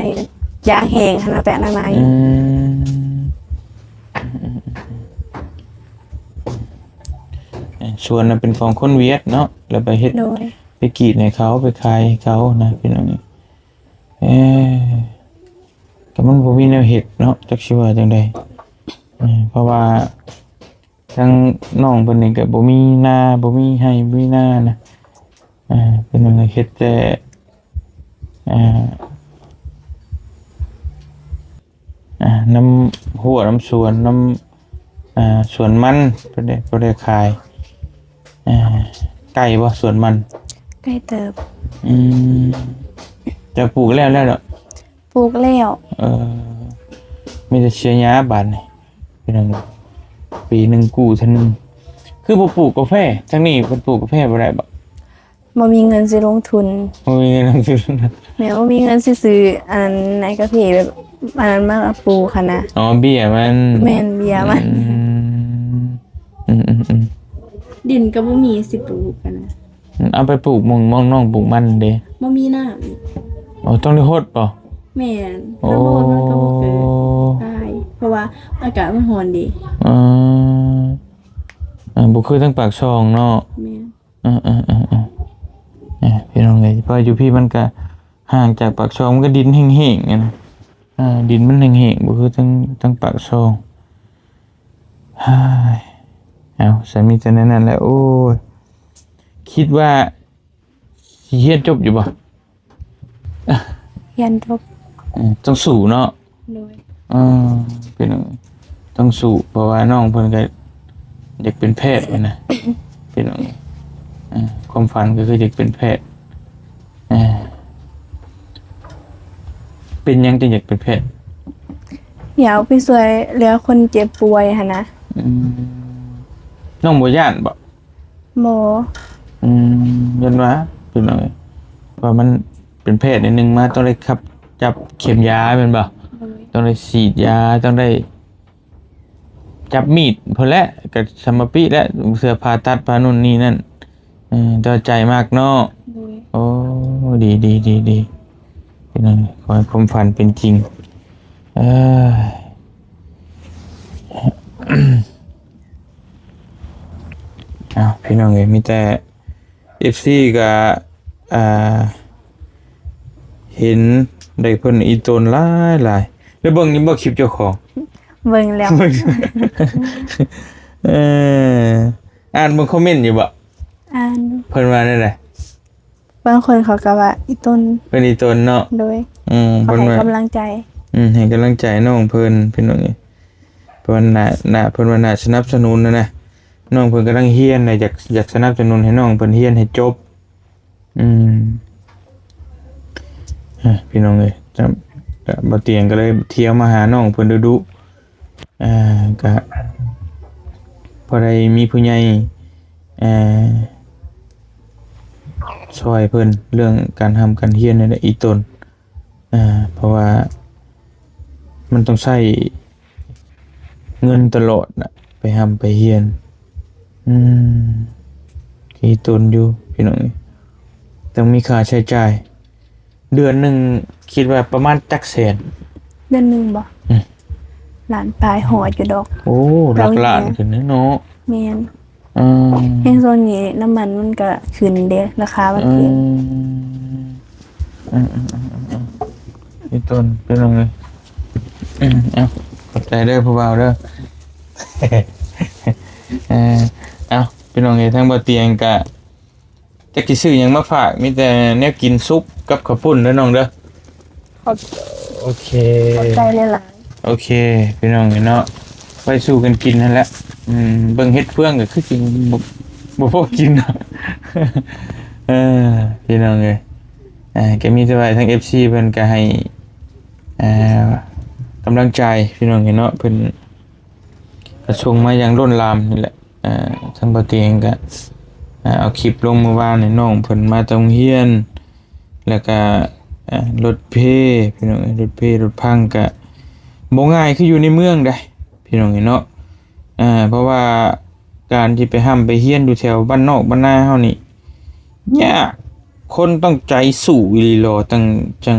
ຢາງແຫ້ງຫັ້ນນະ ໄປອະນາໄມ. ອືມ ສວນນະເປັນຂອງຄົນຫວຽດເນາະ ແລ້ວໄປເຮັດ ໂດຍ ໄປກຣີດໃຫ້ເຂົາ ໄປຂາຍໃຫ້ເຂົານະ ພີ່ນ້ອງ. ເອີ ກໍມັນບໍ່ມີແນວເຮັດເນາະ ຈັກຊິວ່າຈັ່ງໃດ. ເອີ ເພາະວ່າທາງນ້ອງເພິ່ນນີ້ກໍບໍ່ມີນາ ບໍ່ມີໄຮ່ ບໍ່ມີນານະ. ເອີ ເພິ່ນເຮັດແຕ່ ອ່າ ອ່າ ນຳຮົ້ວນຳສວນ ນຳ ອ່າ ສວນມັນ ເພິ່ນໄດ້ ເພິ່ນໄດ້ຂາຍ. ອ່າ ໃກ້ບໍ່ສວນມັນ? ໃກ້ເຕີບ. ອືມ ແຕ່ປູກແລ້ວແລ້ວເນາະ? ປູກແລ້ວ. ເອີ ມີແຕ່ເສຍຫຍ້າບາດນີ້ ພີ່ນ້ອງ ປີໜຶ່ງກູ້ເທື່ອໜຶ່ງ. ຄືບໍ່ປູກກາແຟ? ທາງນີ້ເພິ່ນປູກກາແຟບໍ່ໄດ້ບໍ? ບໍ່ມີເງິນຊິລົງທຶນ. ບໍ່ມີເງິນລົງທຶນ. ແມ່ນ ບໍ່ມີເງິນຊິຊື້ອັນນັ້ນ ໃນກາເຟແບບອັນນັ້ນມາປູກຫັ້ນນະ. ອໍ ເບ້ຍມັນ. ແມ່ນ ເບ້ຍມັນ. ອືມ ອືມໆໆ ດິນກໍບໍ່ມີຊິປູກຫັ້ນນະ. ອືມ ເອົາໄປປູກໝ່ອງ ໝ່ອງນ້ອງປູກມັນເດ້. ບໍ່ມີນ້ຳອີກ. ອໍ ຕ້ອງໄດ້ຫົດບໍ? ແມ່ນ. ໂອ້ ຖ້າບໍ່ຫົດມັນກໍບໍ່ເກີດໄດ້ ເພາະວ່າອາກາດມັນຮ້ອນເດ້. ເອີ ເອີ ບໍ່ຄືທາງປາກຊ່ອງເນາະ. ແມ່ນ. ເອີໆໆໆ ເອີ ພີ່ນ້ອງເອີຍ ເພາະຢູ່ພີ້ມັນກະຫ່າງຈາກປາກຊ່ອງ ມັນກະດິນແຫ້ງໆຫັ້ນນະ. ເອີ ດິນມັນແຫ້ງໆ ບໍ່ຄືທາງ ທາງປາກຊ່ອງ. ເອົາ ສາມີແຕ່ແນວນັ້ນແຫຼະ. ໂອ້ຍ ຄິດວ່າຊິຮຽນຈົບຢູ່ບໍ່? ຮຽນຈົບ. ເອີ ຕ້ອງສູ້ເນາະ. ໂດຍ. ເອີ ພີ່ນ້ອງ ຕ້ອງສູ້ ເພາະວ່ານ້ອງເພິ່ນກໍຢາກເປັນແພດຫັ້ນນະ ພີ່ນ້ອງ. ເອີ ຄວາມຝັນກໍຄືຢາກເປັນແພດ. ເອີ ເປັນຫຍັງຈຶ່ງຢາກເປັນແພດ? ຢາກໄປຊ່ວຍເຫຼືອຄົນເຈັບປ່ວຍຫັ້ນນະ. ອືມ ນ້ອງບໍ່ຢ້ານບໍ? ບໍ່. ອືມ ຢ້ານວ່າ ພີ່ນ້ອງເອີຍ ວ່າມັນເປັນແພດໜ້ອຍໜຶ່ງ ມາຕ້ອງໄດ້ຂັບ ຈັບເຂັມຢາແມ່ນບໍ່? ໂດຍ. ຕ້ອງໄດ້ສີດຢາ ຕ້ອງໄດ້ຈັບມີດພຸ້ນແຫຼະ ກໍສຳມະປິແຫຼະ ເທື່ອຜ່າຕັດ ຜ່າໂນ່ນນີ້ນັ້ນ. ເອີ ແຕ່ວ່າໃຈມັກເນາະ. ໂດຍ. ໂອ້ ດີໆໆ ພີ່ນ້ອງ ຂໍໃຫ້ຄວາມຝັນເປັນຈິງ. ເອີ ເອົາ ພີ່ນ້ອງເອີຍ ມີແຕ່ເອັຟຊີກໍ ອ່າ ເຫັນໄດ້ເພິ່ນອີ່ຕົນຫຼາຍໆ. ແລ້ວເບິ່ງຢູ່ບໍ່ຄລິບເຈົ້າຂອງ? ເບິ່ງແລ້ວ ເອີ ອ່ານເບິ່ງຄອມເມັນຢູ່ບໍ່? ອ່ານຢູ່. ເພິ່ນວ່າແນວໃດ? ບາງຄົນເຂົາກໍວ່າອີ່ຕົນ ເພິ່ນອີ່ຕົນເນາະ. ໂດຍ ອືມ ເພິ່ນວ່າໃຫ້ກຳລັງໃຈ ອືມ ໃຫ້ກຳລັງໃຈນ້ອງເພິ່ນ ພີ່ນ້ອງເອີຍ. ເພິ່ນວ່າໜ້າ ໜ້າ ເພິ່ນວ່າໜ້າສະໜັບສະໜູນຫັ້ນນະ ນ້ອງເພິ່ນກຳລັງຮຽນນະ ຢາກ ຢາກສະໜັບສະໜູນໃຫ້ນ້ອງເພິ່ນຮຽນໃຫ້ຈົບ. ອືມ ເອີ ພີ່ນ້ອງເອີຍ ຈະ ຈະ ບ່າວຕຽງກໍເລີຍທ່ຽວມາຫານ້ອງເພິ່ນດຸໆ ອ່າ ກະພໍໄດ້ມີຜູ້ໃຫຍ່ ເອີ ຊ່ອຍເພິ່ນເລື່ອງການຮ່ຳການຮຽນນັ້ນແຫຼະອີ່ຕົນ. ອ່າ ເພາະວ່າມັນຕ້ອງໃຊ້ເງິນຕະຫຼອດນະ ໄປຮ່ຳໄປຮຽນ. ອືມ ທີ່ຕົນຢູ່ພີ່ນ້ອງເອີຍ ຕ້ອງມີຄ່າໃຊ້ຈ່າຍ ເດືອນໜຶ່ງຄິດວ່າປະມານຈັກແສນ? ເດືອນໜຶ່ງບໍ່? ອືມ ລ້ານປາຍຮອດຢູ່ດອກ. ໂອ້ ຫຼັກລ້ານຂຶ້ນເນາະ. ແມ່ນ. ອືມ ແຮງຊ່ວງນີ້ນ້ຳມັນມັນກະຂຶ້ນເດ້ ລາຄາມັນຂຶ້ນ. ອືມ ອືມ ອີ່ຕົນ ພີ່ນ້ອງເອີຍ ອືມ ເອົາ ຂອບໃຈເດີຜູ້ບ່າວເດີ. ເອີ ເອົາ ພີ່ນ້ອງເອີຍ ທາງບ່າວຕຽງກະ ຈັກຊິຊື້ຫຍັງມາຝາກ ມີແຕ່ແນວກິນຊຸບກັບເຂົ້າປຸ້ນເດີນ້ອງເດີ. ຂອບ ໂອເຄ ຂອບໃຈຫຼາຍໆ. ໂອເຄ ພີ່ນ້ອງເອີຍເນາະ ໄວ້ສູ່ກັນກິນຫັ້ນແຫຼະ. ອືມ ເບິ່ງເຫັດເຟືອງກໍຄືຊິບໍ່ ບໍ່ພໍກິນເນາະ. ເອີ ພີ່ນ້ອງເອີຍ ອ່າ ກໍມີແຕ່ວ່າທາງເອັຟຊີເພິ່ນກໍໃຫ້ ອ່າ ກຳລັງໃຈ ພີ່ນ້ອງເອີຍເນາະ ເພິ່ນ ກໍສົ່ງມາຢ່າງລົ້ນຫຼາມນີ້ແຫຼະ. ອ່າ ທາງບ່າວຕຽງກໍ ອ່າ ເອົາຄລິບລົງມື້ວານນີ້ ນ້ອງເພິ່ນມາແຕ່ໂຮງຮຽນ ແລ້ວກໍ ອ່າ ລົດເພ ພີ່ນ້ອງເອີຍ ລົດເພລົດພັງ ກໍບໍ່ງ່າຍຄືຢູ່ໃນເມືອງໃດ ພີ່ນ້ອງເອີຍເນາະ. ອ່າ ເພາະວ່າການທີ່ໄປຮ່ຳໄປຮຽນຢູ່ແຖວບ້ານນອກບ້ານນາເຮົານີ້ ຍາກ ຄົນຕ້ອງໃຈສູ້ອີ່ຫຼີຫຼໍ ຈັ່ງ ຈັ່ງ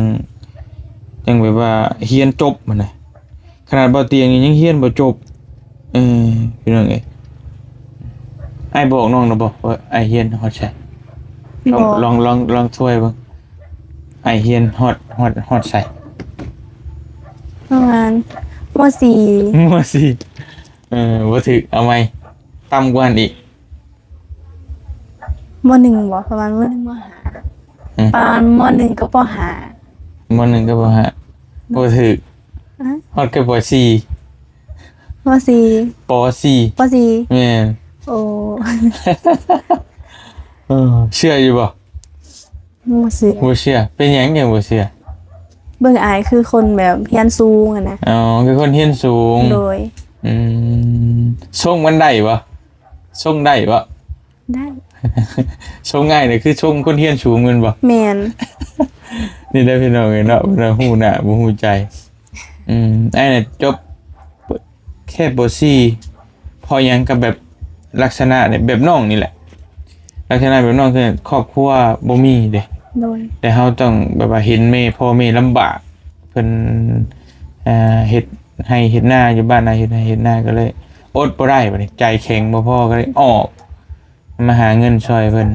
ຈັ່ງແບບວ່າຮຽນຈົບຫັ້ນນະ. ຂະໜາດບ່າວຕຽງນີ້ຍັງຮຽນບໍ່ຈົບ. ເອີ ພີ່ນ້ອງເອີຍ ອ້າຍບອກນ້ອງແລ້ວບໍ່ວ່າອ້າຍຮຽນຮອດໃສ? ລອງ ບໍ່ ລອງ ລອງ ລອງທວຍເບິ່ງ ອ້າຍຮຽນຮອດ ຮອດ ຮອດໃສ? ປະມານ ມໍສີ່ ມໍສີ່. ເອີ ບໍ່ຖືກ ເອົາໃໝ່ ຕ່ຳກວ່ານັ້ນອີກ. ມໍໜຶ່ງບໍ່? ປະມານມໍໜຶ່ງ ມໍຫ້າ. ຫືມ? ປະມານມໍໜຶ່ງກັບປໍຫ້າ. ມໍໜຶ່ງກັບປໍຫ້າ ບໍ່ຖືກ. ຮະ? ຮອດແຕ່ປໍສີ່. ປໍສີ່ ປໍສີ່ ປໍສີ່. ແມ່ນ. ໂອ້ ເອີ ເຊື່ອຢູ່ບໍ່? ບໍ່ເຊື່ອ. ບໍ່ເຊື່ອ. ເປັນຫຍັງຈັ່ງບໍ່ເຊື່ອ? ເບິ່ງອ້າຍຄືຄົນແບບຮຽນສູງຫັ້ນນະ. ອໍ ຄືຄົນຮຽນສູງ. ໂດຍ. ອືມ ຊົງມັນໄດ້ບໍ່? ຊົງໄດ້ບໍ່? ໄດ້. ຊົງອ້າຍນີ້ຄືຊົງຄົນຮຽນສູງແມ່ນບໍ່? ແມ່ນ. ນີ້ແຫຼະພີ່ນ້ອງເອີຍເນາະ ເພິ່ນວ່າຮູ້ໜ້າບໍ່ຮູ້ໃຈ. ອືມ ອ້າຍນີ້ຈົບແຄ່ປໍສີ່ ເພາະຫຍັງ? ກໍແບບລັກສະນະແບບນ້ອງນີ້ແຫຼະ ລັກສະນະແບບນ້ອງຄືຄອບຄົວບໍ່ມີເດ້. ໂດຍ. ແຕ່ເຮົາຕ້ອງແບບວ່າເຫັນແມ່ ພໍ່ແມ່ລຳບາກ ເພິ່ນ ເອີ ເຮັດໄຮ່ເຮັດນາຢູ່ບ້ານນະ ເຮັດໄຮ່ເຮັດນາ ກໍເລີຍອົດບໍ່ໄດ້ ບາດນີ້ໃຈແຂງບໍ່ພໍ ກໍເລີຍອອກ ມາຫາເງິນຊ່ອຍເພິ່ນ.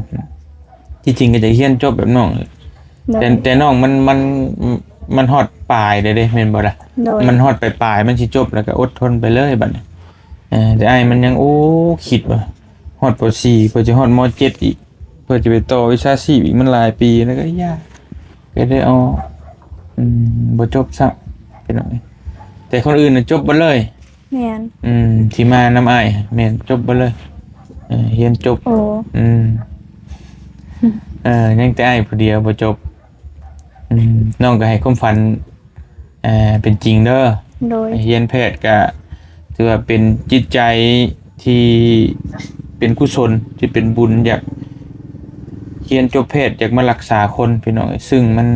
ທີ່ຈິງກໍຈະຮຽນຈົບແບບນ້ອງ ໂດຍ ແຕ່ ແຕ່ນ້ອງມັນ ມັນ ມັນຮອດປາຍແລ້ວເດ້ ແມ່ນບໍ່ລະ? ໂດຍ. ມັນຮອດປາຍໆ ມັນຊິຈົບແລ້ວກໍອົດທົນໄປເລີຍບັດນີ້. ເອີ ແຕ່ອ້າຍມັນຍັງ ໂອ້ ຄິດວ່າຮອດປໍສີ່ ເພື່ອຈະຮອດມໍເຈັດອີກ ເພື່ອຈະໄປຕໍ່ວິຊາຊີບອີກ ມັນຫຼາຍປີ ແລ້ວກໍຢ່າ ກໍໄດ້ເອົາ ອືມ ບໍ່ຈົບຊ້ຳ ພີ່ນ້ອງ. ແຕ່ຄົນອື່ນນະຈົບເບິດເລີຍ. ແມ່ນ. ອືມ ທີ່ມານຳອ້າຍ ແມ່ນ ຈົບເບິດເລີຍ ເອີ ຮຽນຈົບ. ໂອ້ ອືມ ເອີ ຍັງແຕ່ອ້າຍຜູ້ດຽວບໍ່ຈົບ. ອືມ ນ້ອງກໍໃຫ້ຄວາມຝັນ ເອີ ເປັນຈິງເດີ. ໂດຍ. ຮຽນແພດກໍຖືວ່າເປັນຈິດໃຈທີ່ເປັນກຸສົນ ທີ່ເປັນບຸນ ຢາກຮຽນຈົບແພດ ຢາກມາລັກສາຄົນ ພີ່ນ້ອງເອີຍ. ຊຶ່ງມັນ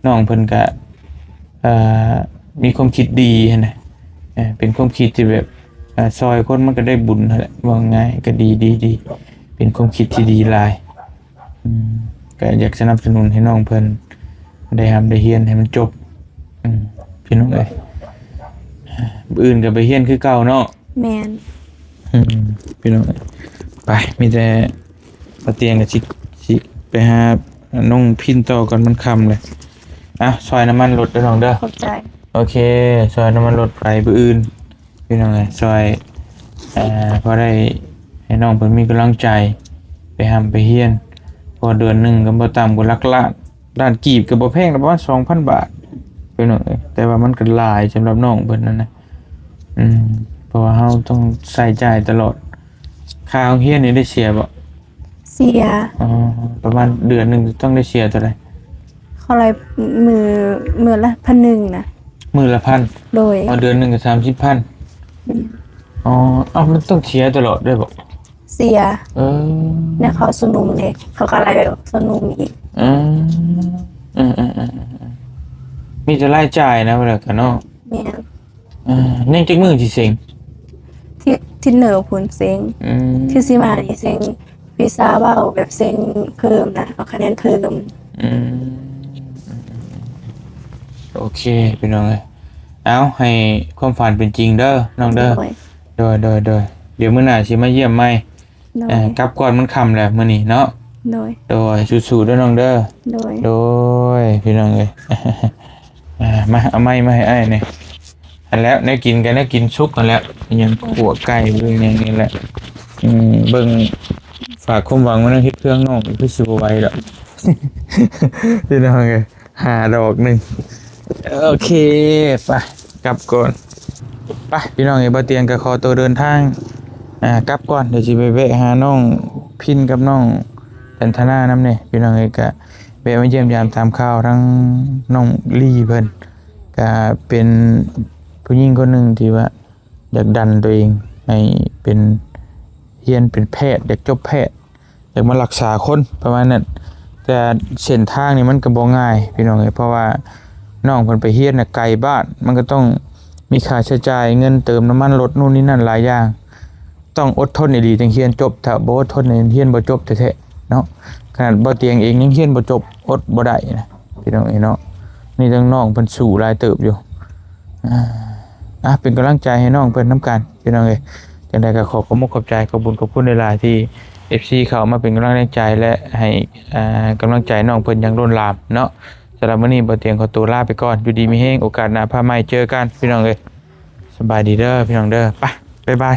ນ້ອງເພິ່ນກະ ເອີ ມີຄວາມຄິດດີຫັ້ນນະ ເອີ ເປັນຄວາມຄິດທີ່ແບບ ເອີ ຊ່ອຍຄົນມັນກະໄດ້ບຸນຫັ້ນແຫຼະ ເວົ້າງ່າຍກະດີ ດີ ດີ ເປັນຄວາມຄິດທີ່ດີຫຼາຍ. ອືມ ກະຢາກສະໜັບສະໜູນໃຫ້ນ້ອງເພິ່ນໄດ້ຮ່ຳໄດ້ຮຽນໃຫ້ມັນຈົບ ອືມ ພີ່ນ້ອງເອີຍ. ມື້ອື່ນກະໄປຮຽນຄືເກົ່າເນາະ. ແມ່ນ. ອືມ ພີ່ນ້ອງເອີຍ ໄປ ມີແຕ່ປ້າຕຽງກະຊິ ຊິໄປຫານ້ອງພິນຕໍ່ກ່ອນ ມັນຄ່ຳແລ້ວ. ອ່ະ ຊ່ອຍນ້ຳມັນລົດເດີນ້ອງເດີ. ຂອບໃຈ. ໂອເຄ ຊ່ອຍນ້ຳມັນລົດໄປມື້ອື່ນ ພີ່ນ້ອງເອີຍ ຊ່ອຍ ເອີ ພໍໄດ້ໃຫ້ນ້ອງເພິ່ນມີກຳລັງໃຈໄປຮ່ຳໄປຮຽນ ເພາະເດືອນໜຶ່ງກໍບໍ່ຕ່ຳກວ່າຫຼັກລ້ານ ລ້ານກີບກໍບໍ່ແພງດອກ ປະມານສອງພັນບາດ ພີ່ນ້ອງເອີຍ ແຕ່ວ່າມັນກໍຫຼາຍສຳລັບນ້ອງເພິ່ນນັ້ນນະ ອືມ ເພາະວ່າເຮົາຕ້ອງໃຊ້ຈ່າຍຕະຫຼອດ. ຄ່າໂຮງຮຽນນີ້ໄດ້ເສຍບໍ່? ເສຍ. ອໍ ປະມານເດືອນໜຶ່ງຕ້ອງໄດ້ເສຍເທົ່າໃດ? ເຂົາໄລ່ມື້ ມື້ລະພັນໜຶ່ງນະ. ມື້ລະພັນ? ໂດຍ. ອໍ ເດືອນໜຶ່ງກໍສາມສິບພັນ. ແມ່ນ. ອໍ ເອົ້າ ມັນຕ້ອງເສຍຕະຫຼອດເດ້ບໍ່? ເສຍ. ເອີ ແລ້ວເຂົາຊຸມນຸມເດ້ ເຂົາກໍໄລ່ຊຸມນຸມອີກ. ອືມ ເອີໆ ມີແຕ່ລາຍຈ່າຍນະ ວ່າແລ້ວກໍເນາະ. ແມ່ນ. ເອີ ຍັງຈັກມື້ຊິເສັງ? ທິດ ທິດເໜີພຸ້ນເສັງ. ອືມ ທິດຊິມານີ້ເສັງ ວິຊາເວົ້າແບບເສັງເພີ່ມນະ ເອົາຄະແນນເພີ່ມ. ອືມ ໂອເຄ ພີ່ນ້ອງເອີຍ ເອົາ ໃຫ້ຄວາມຝັນເປັນຈິງເດີນ້ອງເດີ. ໂດຍ ໂດຍ ໂດຍ ໂດຍ ດຽວມື້ໜ້າຊິມາຢ້ຽມໃໝ່. ໂດຍ. ເອີ ກັບກ່ອນ ມັນຄ່ຳແລ້ວມື້ນີ້ເນາະ. ໂດຍ ໂດຍ ສູ້ໆເດີນ້ອງເດີ. ໂດຍ ໂດຍ ພີ່ນ້ອງເອີຍ ອ່າ ມາ ເອົາໄມ້ມາໃຫ້ອ້າຍແດ່. ຫັ້ນແຫຼະ ແນວກິນກໍແນວກິນສຸກຫັ້ນແຫຼະ ອີຫຍັງ ໂດຍ ຂົ້ວໄກ່ຫຼືຫຍັງນີ້ແຫຼະ. ອືມ ເບິ່ງ ຝາກຄວາມຫວັງໄວ້ນຳເຮັດເຄື່ອງນ້ອງ ຄືຊິບໍ່ໄຫວດອກ ພີ່ນ້ອງເອີຍ. ຫາດອກໜຶ່ງ. ໂອເຄ ໄປ ກັບກ່ອນ. ໄປ ພີ່ນ້ອງເອີຍ ບ່າວຕຽງກໍຂໍຕົວເດີນທາງ ອ່າ ກັບກ່ອນ. ດຽວຊິໄປແວະຫານ້ອງພິນກັບນ້ອງຈັນທະນານຳແດ່ ພີ່ນ້ອງເອີຍ. ກະແວະມາຢ້ຽມຢາມຖາມຂ່າວທາງນ້ອງລີເພິ່ນ ກະເປັນຜູ້ຍິງຄົນໜຶ່ງທີ່ວ່າ ຢາກດັນຕົວເອງໃຫ້ເປັນ ຮຽນເປັນແພດ ຢາກຈົບແພດ ຢາກມາລັກສາຄົນປະມານນັ້ນ. ແຕ່ເສັ້ນທາງນີ້ມັນກໍບໍ່ງ່າຍພີ່ນ້ອງເອີຍ ເພາະວ່ານ້ອງເພິ່ນໄປຮຽນນະໄກບ້ານ ມັນກໍຕ້ອງມີຄ່າໃຊ້ຈ່າຍ ເງິນເຕີມນ້ຳມັນລົດ ໂນ່ນນີ້ນັ້ນຫຼາຍຢ່າງ. ຕ້ອງອົດທົນອີ່ຫຼີຈຶ່ງຮຽນຈົບ ຖ້າບໍ່ອົດທົນນີ້ຮຽນບໍ່ຈົບແທ້ໆເນາະ. ຂະໜາດບ່າວຕຽງເອງຍັງຮຽນບໍ່ຈົບ ອົດບໍ່ໄດ້ນະ ພີ່ນ້ອງເອີຍເນາະ. ນີ້ທາງນ້ອງເພິ່ນສູ້ຫຼາຍເຕີບຢູ່. ອ່າ ອ່ະ ເປັນກຳລັງໃຈໃຫ້ນ້ອງເພິ່ນນຳກັນ ພີ່ນ້ອງເອີຍ. ຈັ່ງໃດກໍຂໍຂອບອົກຂອບໃຈ ຂອບບຸນຂອບຄຸນຫຼາຍໆ ທີ່ເອັຟຊີເຂົ້າມາເປັນກຳລັງແຮງໃຈ ແລະ ໃຫ້ ອ່າ ກຳລັງໃຈນ້ອງເພິ່ນຢ່າງລົ້ນຫຼາມເນາະ. ສຳລັບມື້ນີ້ ບ່າວຕຽງຂໍຕົວລາໄປກ່ອນ. ຢູ່ດີມີແຮງ ໂອກາດໜ້າພາໃໝ່ເຈີກັນ ພີ່ນ້ອງເອີຍ. ສະບາຍດີເດີ ພີ່ນ້ອງເດີ. ໄປ ບາຍບາຍ.